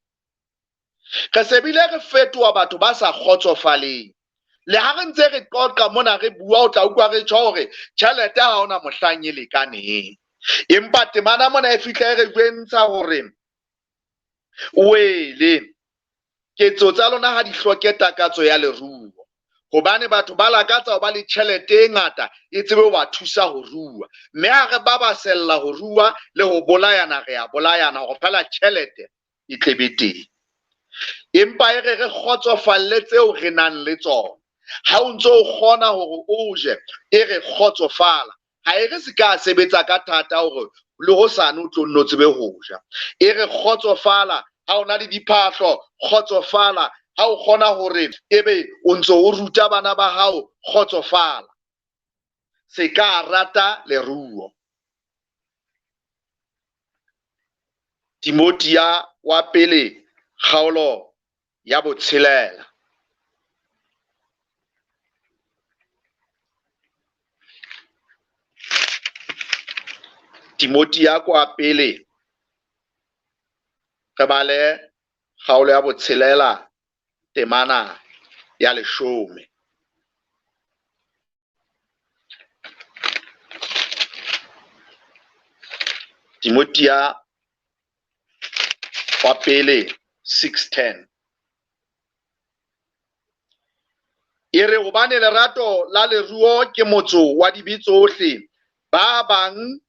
re se bile re fetoha batho ba sa kgotsofaleng. Le ha re ntse re qoqa mona re bua, o tla utlwa re tjho hore tjhelete ha hona mohlang e lekaneng. Empa temana mona e fihla e re jwentsha hore wele ketso tsa lona ha di hloke takatso ya leruo, hobane batho ba lakatsa ho ba le tjhelete e ngata e tsebe ho ba thusa ho rua, mme ha re babasella ho rua le ho bolayana, re a bolayana hore fela tjhelete e tle be teng. Empa e re re kgotsofalle tseo re nang le tsona. Ha o ntso o kgona hore o je, e re kgotsofala. Ha e re se ka sebetsa ka thata hore le hosane o tlo nno tsebe ho ja. E re kgotsofala ha o na le diphahlo, kgotsofala ha o kgona hore ebe o ntso o ruta bana ba hao, kgotsofala. Se ka rata leruo. Timothea wa pele kgaolo ya 6. Timothea kwa pele re bale kgaolo ya 6 temana ya 10. Timothea wa pele 6:10. E re hobane lerato la leruo ke motso wa dibe tsohle, ba bang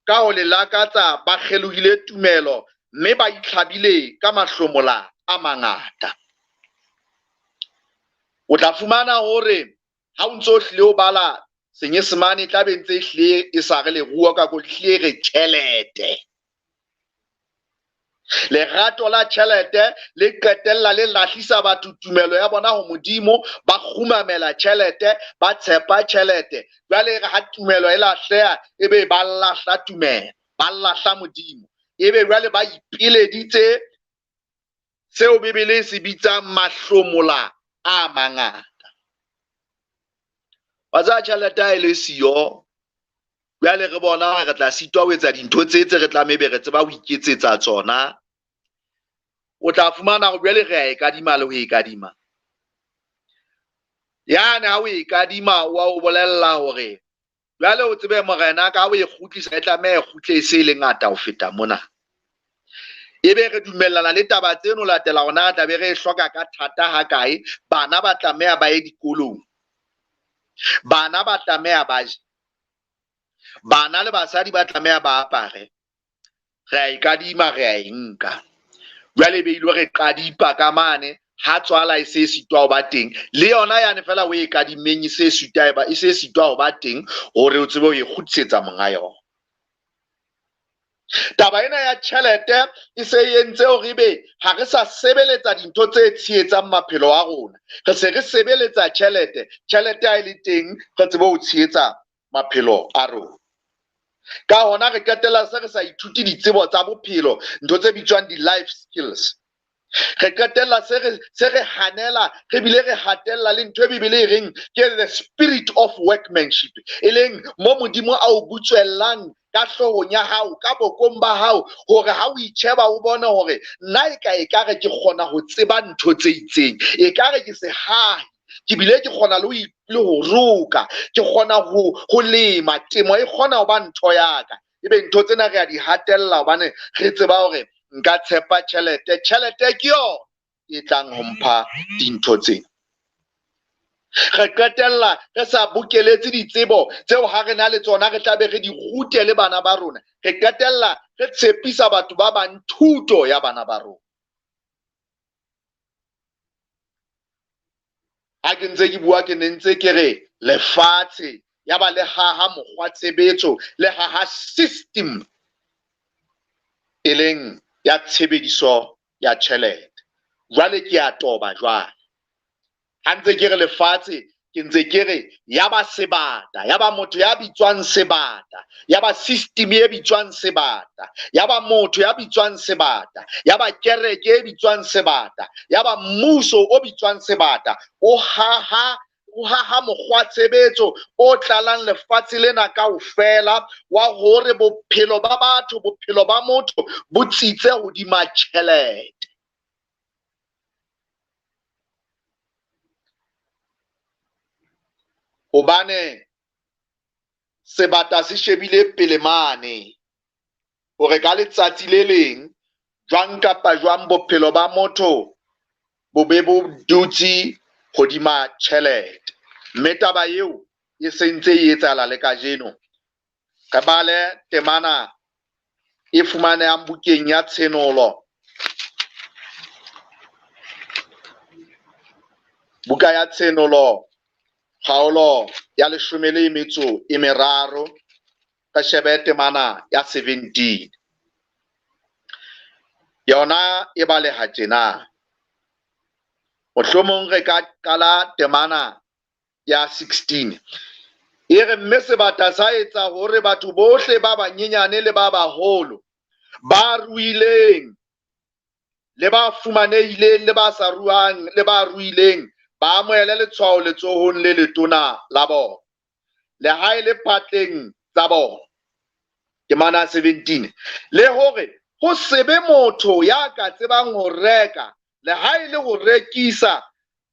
ka ho le lakatsa ba kgelohile tumelo mme ba itlhabile ka mahlomola a mangata. O tla fumana hore ha o ntso hlile o bala Senyesemane e tla be ntse e hlile e sa re leruo ka ko hlile re tjhelete. Lerato la tjhelete le qetella le lahlisa batho tumelo ya bona ho Modimo, ba kgumamela tjhelete, ba tshepa tjhelete. Jwale re ha tumelo e lahleha, ebe ba lahla tumelo, ba lahla Modimo. Ebe jwale ba ipeleditse seo Bibele e se bitsang mahlomola a mangata. Wa tseba tjhelete ha e le siyo, jwale re bona hore re tla sitwa ho etsa dintho tse tse re tlameha ebe re tseba ho iketsetsa tsona. O tla fumana hore jwale re a e kadima le ho e kadima. Yane ha o e kadima, wa o bolella hore jwale o tsebe morena ka ha o e kgutlisa, e tlameha e kgutle e se e le ngata ho feta mona. Ebe re dumellana le taba tseno latela hore na re tla be re e hloka ka thata ha kae. Bana ba tlameha ba ye dikolong, bana ba tlameha ba je, bana le basadi ba tlameha ba apare. Re a e kadima, re a e nka. Jwale be ile re qadipa ka mane ha tswala e se sitwa ho ba teng, le yona yane fela o e kadimmeng e se sitwa e ba, e se sitwa ho ba teng hore o tsebe ho e kgutlisetsa monga yona. Taba ena ya tjhelete e se e entse hore ebe ha re sa sebeletsa dintho tse tshehetsang maphelo a rona, re se re sebeletsa tjhelete. Tjhelete ha e le teng re tsebe ho tshehetsa maphelo a rona. Ka hona re qetella se re sa ithuti ditsebo tsa bophelo, ntho tse bitswang di-life skills. Re qetella se re hanela, re bile re hatella le ntho e Bibele e reng ke the spirit of workmanship, e leng mo Modimo a o butswellang ka hloohong ya hao, ka bokong ba hao, hore ha o itjheba o bone hore nna e ka ekare ke kgona ho tseba ntho tse itseng, ekare ke sehahi, ke bile ke kgona le ho le ho roka, ke kgona ho lema, temo e kgona ho ba ntho ya ka. Ebe ntho tsena re a di hatella hobane re tseba hore nka tshepa tjhelete, tjhelete ke yona e tlang ho mpha dintho tsena. Re qetella re sa bokeletse ditsebo tseo ha re na le tsona re tla be re di rute le bana ba rona. Re qetella re tshepisa batho ba bang thuto ya bana ba rona. Ha ke ntse ke bua, ke ne ntse ke re lefatshe ya ba le haha mokgwa tshebetso, le haha system e leng ya tshebediso ya tjhelete. Jwale ke a toba jwale. Ha ntse ke re lefatshe, ke ntse ke re ya ba sebata, ya ba motho ya bitswang sebata, ya ba system e bitswang sebata, ya ba motho ya bitswang sebata, ya ba kereke e bitswang sebata, ya ba mmuso o bitswang sebata, o haha mokgwa tshebetso o tlalang lefatshe lena kaofela wa hore bophelo ba batho, bophelo ba motho bo tsitse hodima tjhelete. Hobane sebata se shebile pele mane hore ka letsatsi le leng jwang kapa jwang bophelo ba motho bo be bo dutse hodima tjhelete. Mme taba eo e sentse e etsahala le kajeno. Re bale temana e fumanehang bukeng ya Tshenolo. Buka ya Tshenolo, kgaolo ya 13. Re shebe temana ya 17. Yona e baleha tjena. Mohlomong re ka qala temana ya 16. E re, mme sebata sa etsa hore batho bohle ba banyenyane le ba baholo, ba ruileng le ba fumanehileng le ba sa ruang le ba ruileng, ba amohele letshwao letsohong le letona la bona, le ha e le phatleng tsa bona. Temana 17. Le hore ho se be motho ya ka tsebang ho reka le ha e le ho rekisa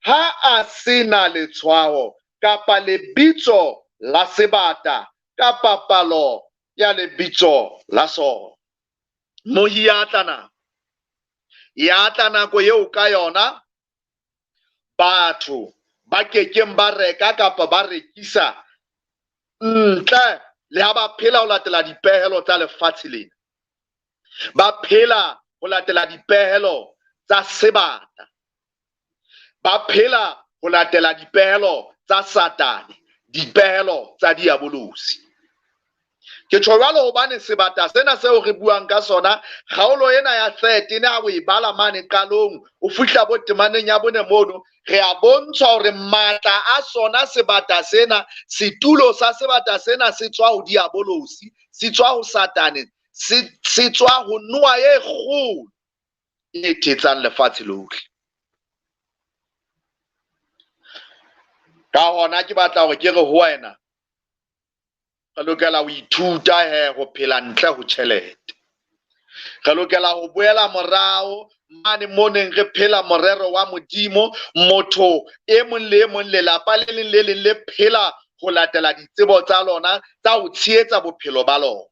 ha a se na letshwao kapa lebitso la sebata kapa palo ya lebitso la sona. Mohi ya tla nako, ya tla nako eo ka yona batho ba kekeng ba reka kapa ba rekisa ntle le ha ba phela ho latela dipehelo tsa lefatshe lena. Ba phela ho latela dipehelo tsa sebata. Ba phela ho latela dipehelo tsa Satane, dipehelo tsa diabolosi. Ke tjho jwalo hobane sebata sena seo re buang ka sona, kgaolo ena ya 13 ha o e bala mane qalong, o fihla bo temaneng ya bone mono, re a bontshwa hore matla a sona sebata sena, setulo sa sebata sena se tswa ho diabolosi, se tswa ho Satane, se tswa ho noha e kgolo e thetsang lefatshe lohle. Ka hona ke batla hore ke re ho wena, re lokela ho ithuta he ho phela ntle ho tjhelete. Re lokela ho boela morao mane mo neng re phela morero wa Modimo, motho e mong le e mong, lelapa le leng le leng le phela ho latela ditsebo tsa lona tsa ho tshehetsa bophelo ba lona.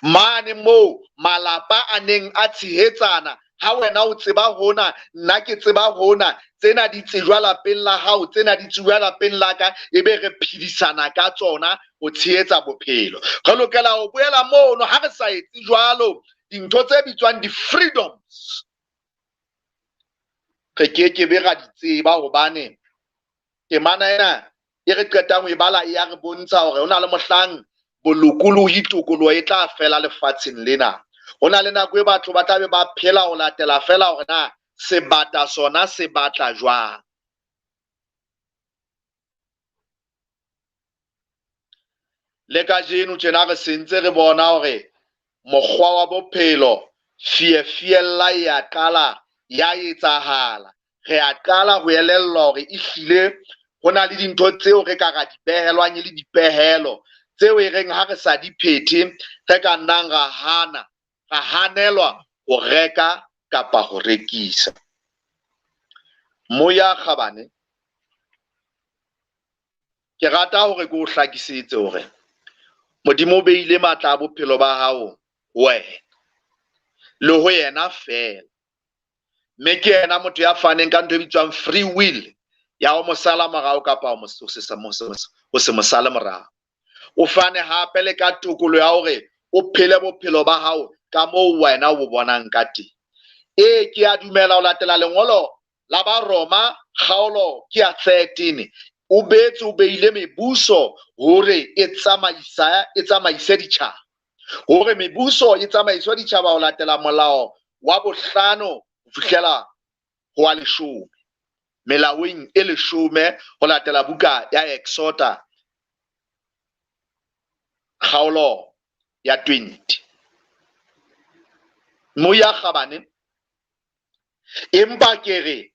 Mane moo malapa a neng a tshehetsana, ha wena o tseba hona, nna ke tseba hona, tsena di tsejwa lapeng la hao, tsena di tsejwa lapeng la ka, ebe re phedisana ka tsona ho tshehetsa bophelo. Re lokela ho boela mono, ha re sa etse jwalo, dintho tse bitswang di-freedoms re kekebe ra di tseba, hobane temana ena e re qetang ho e bala e ya re bontsha hore ho na le mohlang bolokolohi tokoloho e tla fela lefatsheng lena. Ho na le nako e batho ba tla be ba phela ho latela fela hore na sebata sona se batla jwang. Le kajeno tjena re sentse re bona hore mokgwa wa bophelo fiefiella e a qala ya etsahala. Re a qala ho elellwa hore ehlile ho na le dintho tseo re ka ra di behelwang e le dipehelo tseo e reng ha re sa di phethe re ka nnang ra hana, ra hanelwa ho reka kapa ho rekisa. Moya kgabane, ke rata hore ke o hlakisetse hore Modimo o beile matla a bophelo ba hao ho wena le ho yena feela. Mme ke yena motho ya faneng ka ntho e bitswang free will ya ho mo sala morao kapa ho se mo sale morao. O fane hape le ka tokolo ya hore o phele bophelo ba hao ka moo wena o bo bonang ka teng. Ee, ke a dumela ho latela lengolo la ba Roma kgaolo ke ya 13. O betse o beile mebuso hore e tsamaise ditjhaba. Hore mebuso e tsamaiswe ditjhaba ho latela molao wa bohlano ho fihlela ho wa leshome. Melaong e leshome ho latela buka ya Exoda kgaolo ya 20. Moya kgabane, empa ke re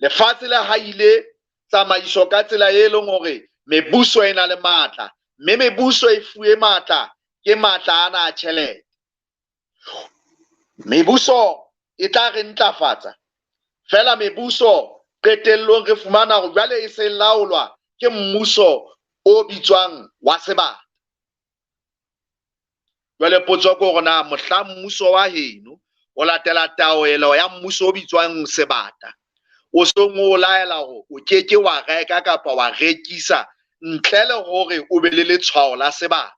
lefatshe le haile tsamaiso ka tsela e leng hore mebuso e na le matla, mme mebuso e fuwe matla ke matla ana a tjhelete. Mebuso e tla re ntlafatsa fela, mebuso qetellong re fumana hore jwale e se laolwa ke mmuso o bitswang wa sebata. Jwale potso ke hore na mohla mmuso wa heno o latela taelo ya mmuso o bitswang sebata, o song o laela hore o keke wa reka kapa wa rekisa ntle le hore o be le letshwao la sebata,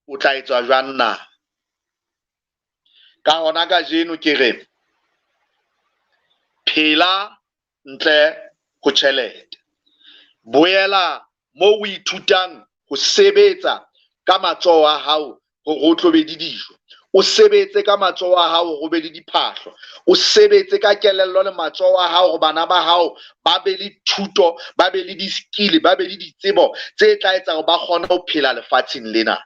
o tla etswa jwang na? Ka hona kajeno ke re phela ntle ho tjhelete, boela moo o ithutang ho sebetsa ka matsoho a hao hore o tlo be le dijo, o sebetse ka matsoho a hao hore o be le diphahlo, o sebetse ka kelello le matsoho a hao hore bana ba hao ba be le thuto, ba be le di-skill, ba be le ditsebo tse tla etsa hore ba kgone ho phela lefatsheng lena.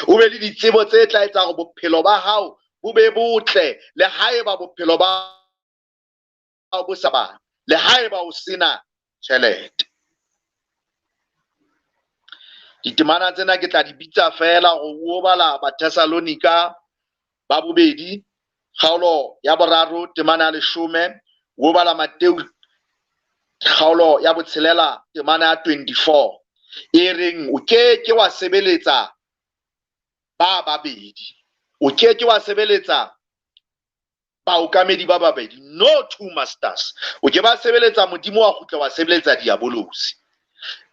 O be le ditsebo tse tla etsa hore bophelo ba hao bo be botle, le haeba bophelo ba hao bo sa bana, le haeba o sena tjhelete. Ditemana tsena ke tla di bitsa fela hore o bala Bathessalonika ba bobedi kgaolo ya 3 temana ya 10, o bala Mateu kgaolo ya 6 temana ya 24, e reng o ke ke wa sebeletsa ba babedi, o ke ke wa sebeletsa baokamedi ba babedi, no two masters. O ke ba sebeletsa Modimo wa kgutla wa sebeletsa diabolosi.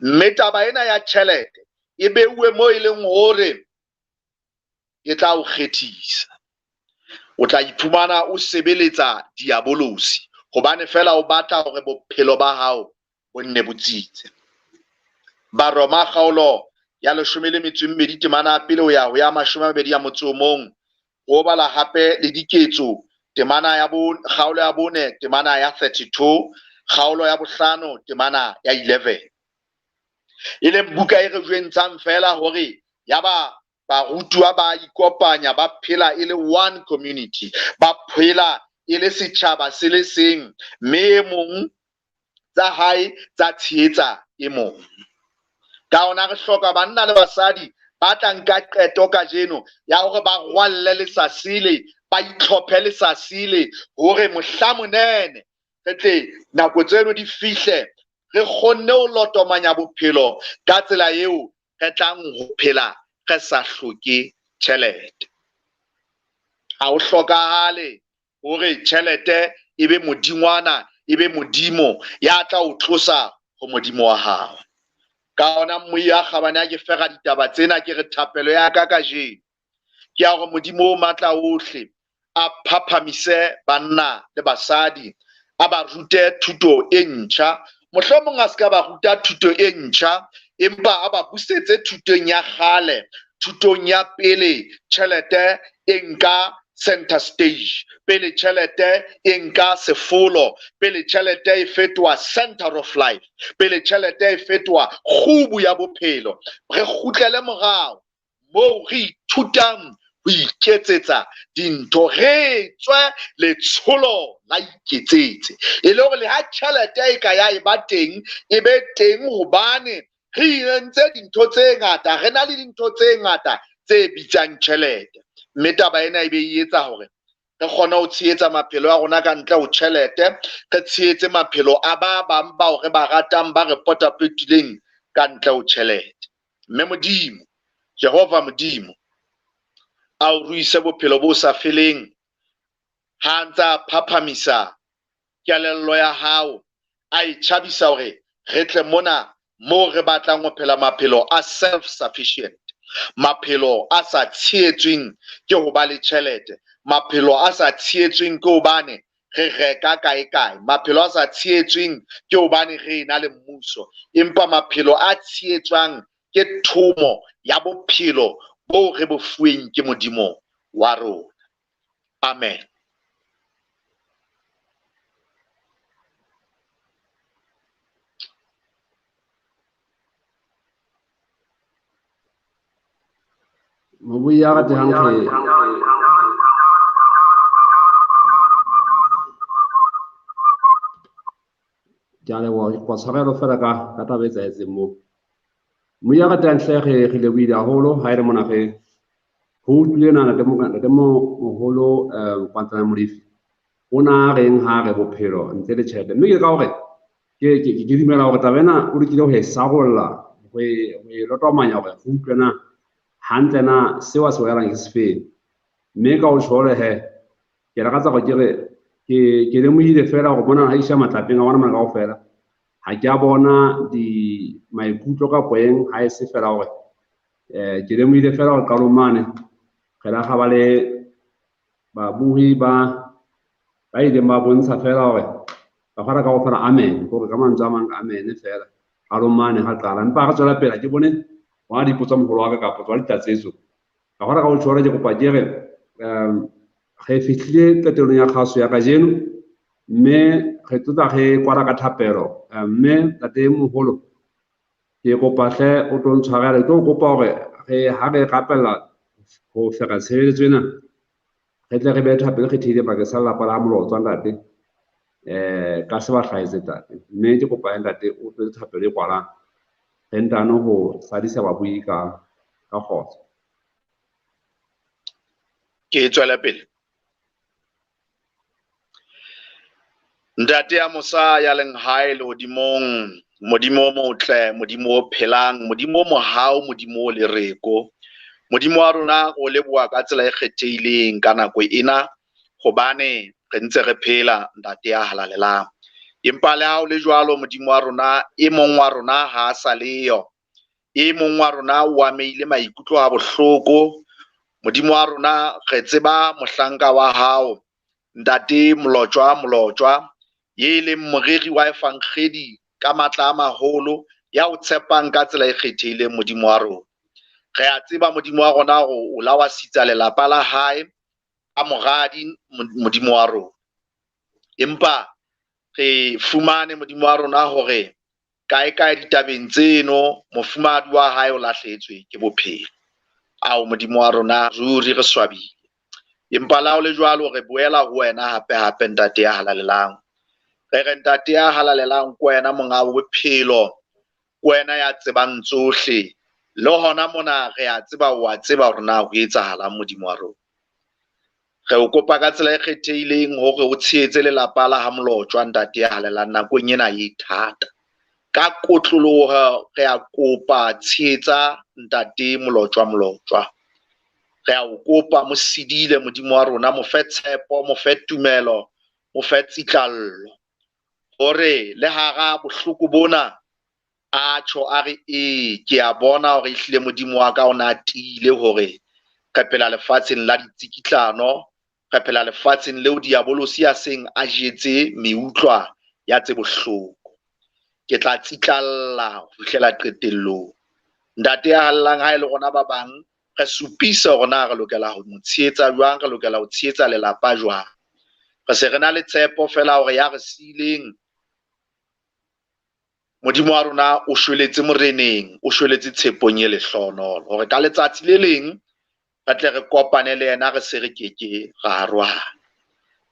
Mme taba ena ya tjhelete e beuwe mo e leng hore e tla o kgethisa. O tla iphumana o sebeletsa diabolosi hobane fela o batla hore bophelo ba hao bo nne bo tsitse. Baroma kgaolo ya 12 temana ya pele ho ya ho ya 21, o bala hape le Diketso temana ya kgaolo ya 4 temana ya 32, kgaolo ya 5 temana ya 11. E leng buka e re jwentshang fela hore ya ba barutuwa ba ikopanya, ba phela e le one community, ba phela e le setjhaba se le seng, mme e mong tsa hae tsa tshehetsa e mong. Ka hona re hloka banna le basadi ba tla nka qeto kajeno ya hore ba rwalle lesasile, ba itlhophe lesasile hore mohla monene re tle nako tseno di fihle, re kgonne ho lotomanya bophelo ka tsela eo re tlang ho phela re sa hloke tjhelete. Ha ho hlokahale hore tjhelete e be modingwana, e be modimo ya tla o tlosa ho modimo wa hao. Ka hona Moya Kgabane ha ke fera ditaba tsena, ke re thapelo ya ka kajeno ke ya hore Modimo o matla ohle a phaphamise banna le basadi, a ba rute thuto e ntjha. Mohlomong a se ka ba ruta thuto e ntjha, empa a ba busetse thutong ya kgale, thutong ya pele tjhelete e nka center stage, pele tjhelete e nka sefolo, pele tjhelete e fetoha center of life, pele tjhelete e fetoha kgubu ya bophelo. Re kgutlele morao moo re ithutang ho iketsetsa dintho, re tswe letsholo la iketsetse, e le hore le ha tjhelete e ka ya e ba teng, e be teng hobane re entse dintho tse ngata, re na le dintho tse ngata tse bitsang tjhelete. Mme taba ena e be e etsa hore re kgone ho tshehetsa maphelo a rona ka ntle ho tjhelete, re tshehetse maphelo a ba bang bao re ba ratang ba re potapotileng ka ntle ho tjhelete. Mme Modimo, Jehova Modimo, a o ruise bophelo bo sa feleng ha a ntse a phaphamisa kelello ya hao, a e tjhabisa hore re tle mona moo re batlang ho phela maphelo a self-sufficient, maphelo a sa tshehetsweng ke ho ba le tjhelete, maphelo a sa tshehetsweng ke hobane re reka kae kae, maphelo a sa tshehetsweng ke hobane re ena le mmuso, empa maphelo a tshehetswang ke thomo ya bophelo bo re bo fuweng ke Modimo wa rona. Amen. Mobui ya ratehang re ke a leboha, ke kopa tshwarelo fela ka taba e etsahetseng moo. Mobui ya ratehang hle re lebohile haholo ha e le mona re ho utlwile na ntate moholo Kwantsana Molefi o na reng ha re bophelo ntle le tjhelete. Mme ke ka hore ke dumela hore taba ena o lokile ho e sarolla, ho e lotomanya hore re utlwe na hantle na seo a se bolelang ke sefeng. Mme ka ho tjhole he, ke lakatsa hore ke re ke lemohile fela hore mona ha isha matlapeng a bona mona kaofela, ha ke a bona di maikutlo kapo eng, ha e se fela hore ke lemohile fela hore qalong mane re la ga ba le babuhi ba ileng ba bontsha fela hore ba fana kaofela amen, hore ka mantswe a mang amen fela qalong mane ha qala. Empa ha re tswela pele, ke bone Wa dipotso moholo wa ka kapa tswa ditlatsetso. Ka hona ka ho tjhora ke kopa ke re re fihlile qetellong ya kgaso ya kajeno, mme re tlotla re kwala ka thapelo. Mme ntate moholo, ke kopa hle o tlo ntshwarela, ke tlo kopa hore re ha re rapella ho fera tshebeletso ena, re tle re behe thapelo e kgethehileng bakeng sa lelapa la Molotswa ntate, ka se ba hlahetse ntate. Mme ke kopa ntate o tlo etse thapelo e kwalang, re ntano ho sadisa babui ka kgotso. Ke tswela pele. Ntate ya mosa ya leng hae lehodimong, Modimo o motle, Modimo o phelang, Modimo o mohau, Modimo o lereko. Modimo wa rona o leboha ka tsela e kgethehileng ka nako ena, hobane re ntse re phela, Ntate ya halalelang. Empa le ha o le jwalo, Modimo wa rona, e mong wa rona ha a sa leyo. E mong wa rona o amehile maikutlo a bohloko. Modimo wa rona, re tseba mohlanka wa hao, Ntate Mlotshwa Mlotshwa, ye leng moreri wa evangelii ka matla a maholo, ya o tshepang ka tsela e kgethehileng, Modimo wa rona. Re a tseba, Modimo wa rona, hore o la wa sitsa lelapa la hae ka moradi, Modimo wa rona. Empa re fumane, Modimo wa rona, hore kae kae ditabeng tseno mofumahadi wa hae o lahlehetswe ke bophelo. Ao, Modimo wa rona, ruri re swabile. Empa la ho le jwalo, re boela ho wena hape hape, Ntate ya halalelang. Re re, Ntate ya halalelang, ke wena monga bophelo, ke wena ya tsebang tsohle. Le hona mona re a tseba, o a tseba hore na ho etsahalang, Modimo wa rona. Re o kopa ka tsela e kgethehileng hore o tshehetse lelapa la ha Mlotshwa, Ntate ya halalelang, nakong ena e thata. Ka kotloloho re a kopa, tshehetsa Ntate Mlotshwa Mlotshwa. Re a o kopa, mo sedile, Modimo wa rona, mo fe tshepo, mo fe tumelo, mo fe tsitlallo, hore le hara bohloko bona a tjho a re, ee, ke a bona hore ehlile Modimo wa ka o na tiile hore re phela lefatsheng la ditsikitlano, re phela lefatsheng leo diabolosi a seng a jetse meutlwa ya tse bohloko. Ke tla tsitlalla ho fihlela qetellong. Ntate ya hallang, ha e le rona ba bang, re supisa hore na re lokela ho mo tshehetsa jwang, re lokela ho tshehetsa lelapa jwang. Re se re na le tshepo fela hore ya re siileng, Modimo wa rona o shweletse moreneng, o shweletse tshepong e lehlohonolo, hore ka letsatsi le leng re tle re kopane le yena, re se re keke ra arohana.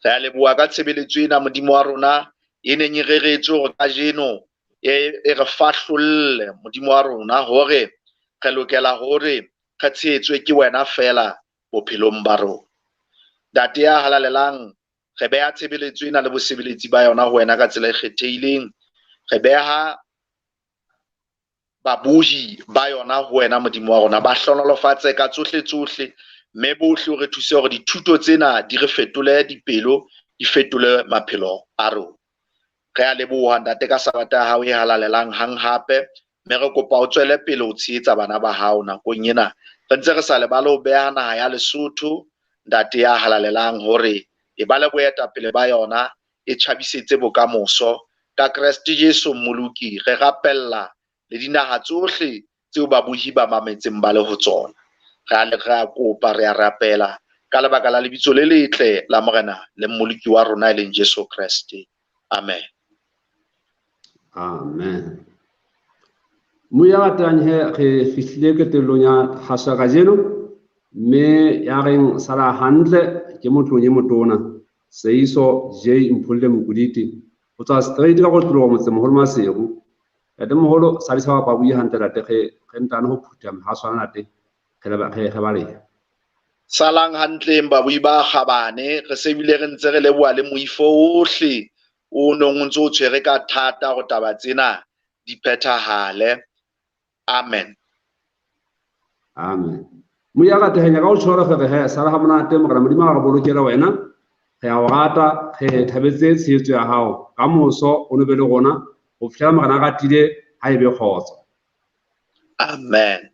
Re a leboha ka tshebeletso ena, Modimo wa rona, e neng e reretswe hore kajeno e re fahlolle, Modimo wa rona, hore re lokela hore re tshehetswe ke wena fela bophelong ba rona. Ntate ya halalelang, re beha tshebeletso ena le bosebeletsi ba yona ho wena ka tsela e kgethehileng. Re beha babohi ba yona ho wena, Modimo wa rona, ba hlohonolofatse ka tsohle tsohle, mme bohle o re thuse hore dithuto tsena di re fetole dipelo, di fetole maphelo a rona. Re a leboha, Ntate, ka Sabata ya hao e halalelang hang hape, mme re kopa o tswele pele ho tshehetsa bana ba hao nakong ena. Re ntse re sa lebale ho beha naha ya Lesotho, Ntate ya halalelang, hore e ba le boetapele ba yona, e tjhabisetse bokamoso. Ka Kreste Jesu Mmoloki, re rapella le dinaha tsohle tseo babohi ba mametseng ba le ho tsona. Re a le, re a kopa, re a rapela ka lebaka la lebitso le letle la Morena le Mmoloki wa rona e leng Jesu Kreste. Amen. Amen. Moya ratang he, re fihlile qetellong ya kgaso ya kajeno, mme ya reng sala hantle ke motlong e motona, Seiso J Mpholle Mokoditi, o tswa straight ka kotloloho motsemoholo Maseru. Ntate moholo, sadisa ba babui hantle ntate, re ntane ho phutha ha swana ntate, re baleha. Salang hantleng babui ba kgabane, re se bile re ntse re leboha le moifo ohle o nong o ntse o tshwere ka thata hore taba tsena di phethahale. Amen. Amen. Moya rateheng ka o tshwara re he sala ha monate, Morena Modimo a re bolokele wena. Re a o rata, re thabetse tshehetso ya hao. Ka moso o no be le rona ho fihlela Morena a ratile, ha e be kgotso. Amen.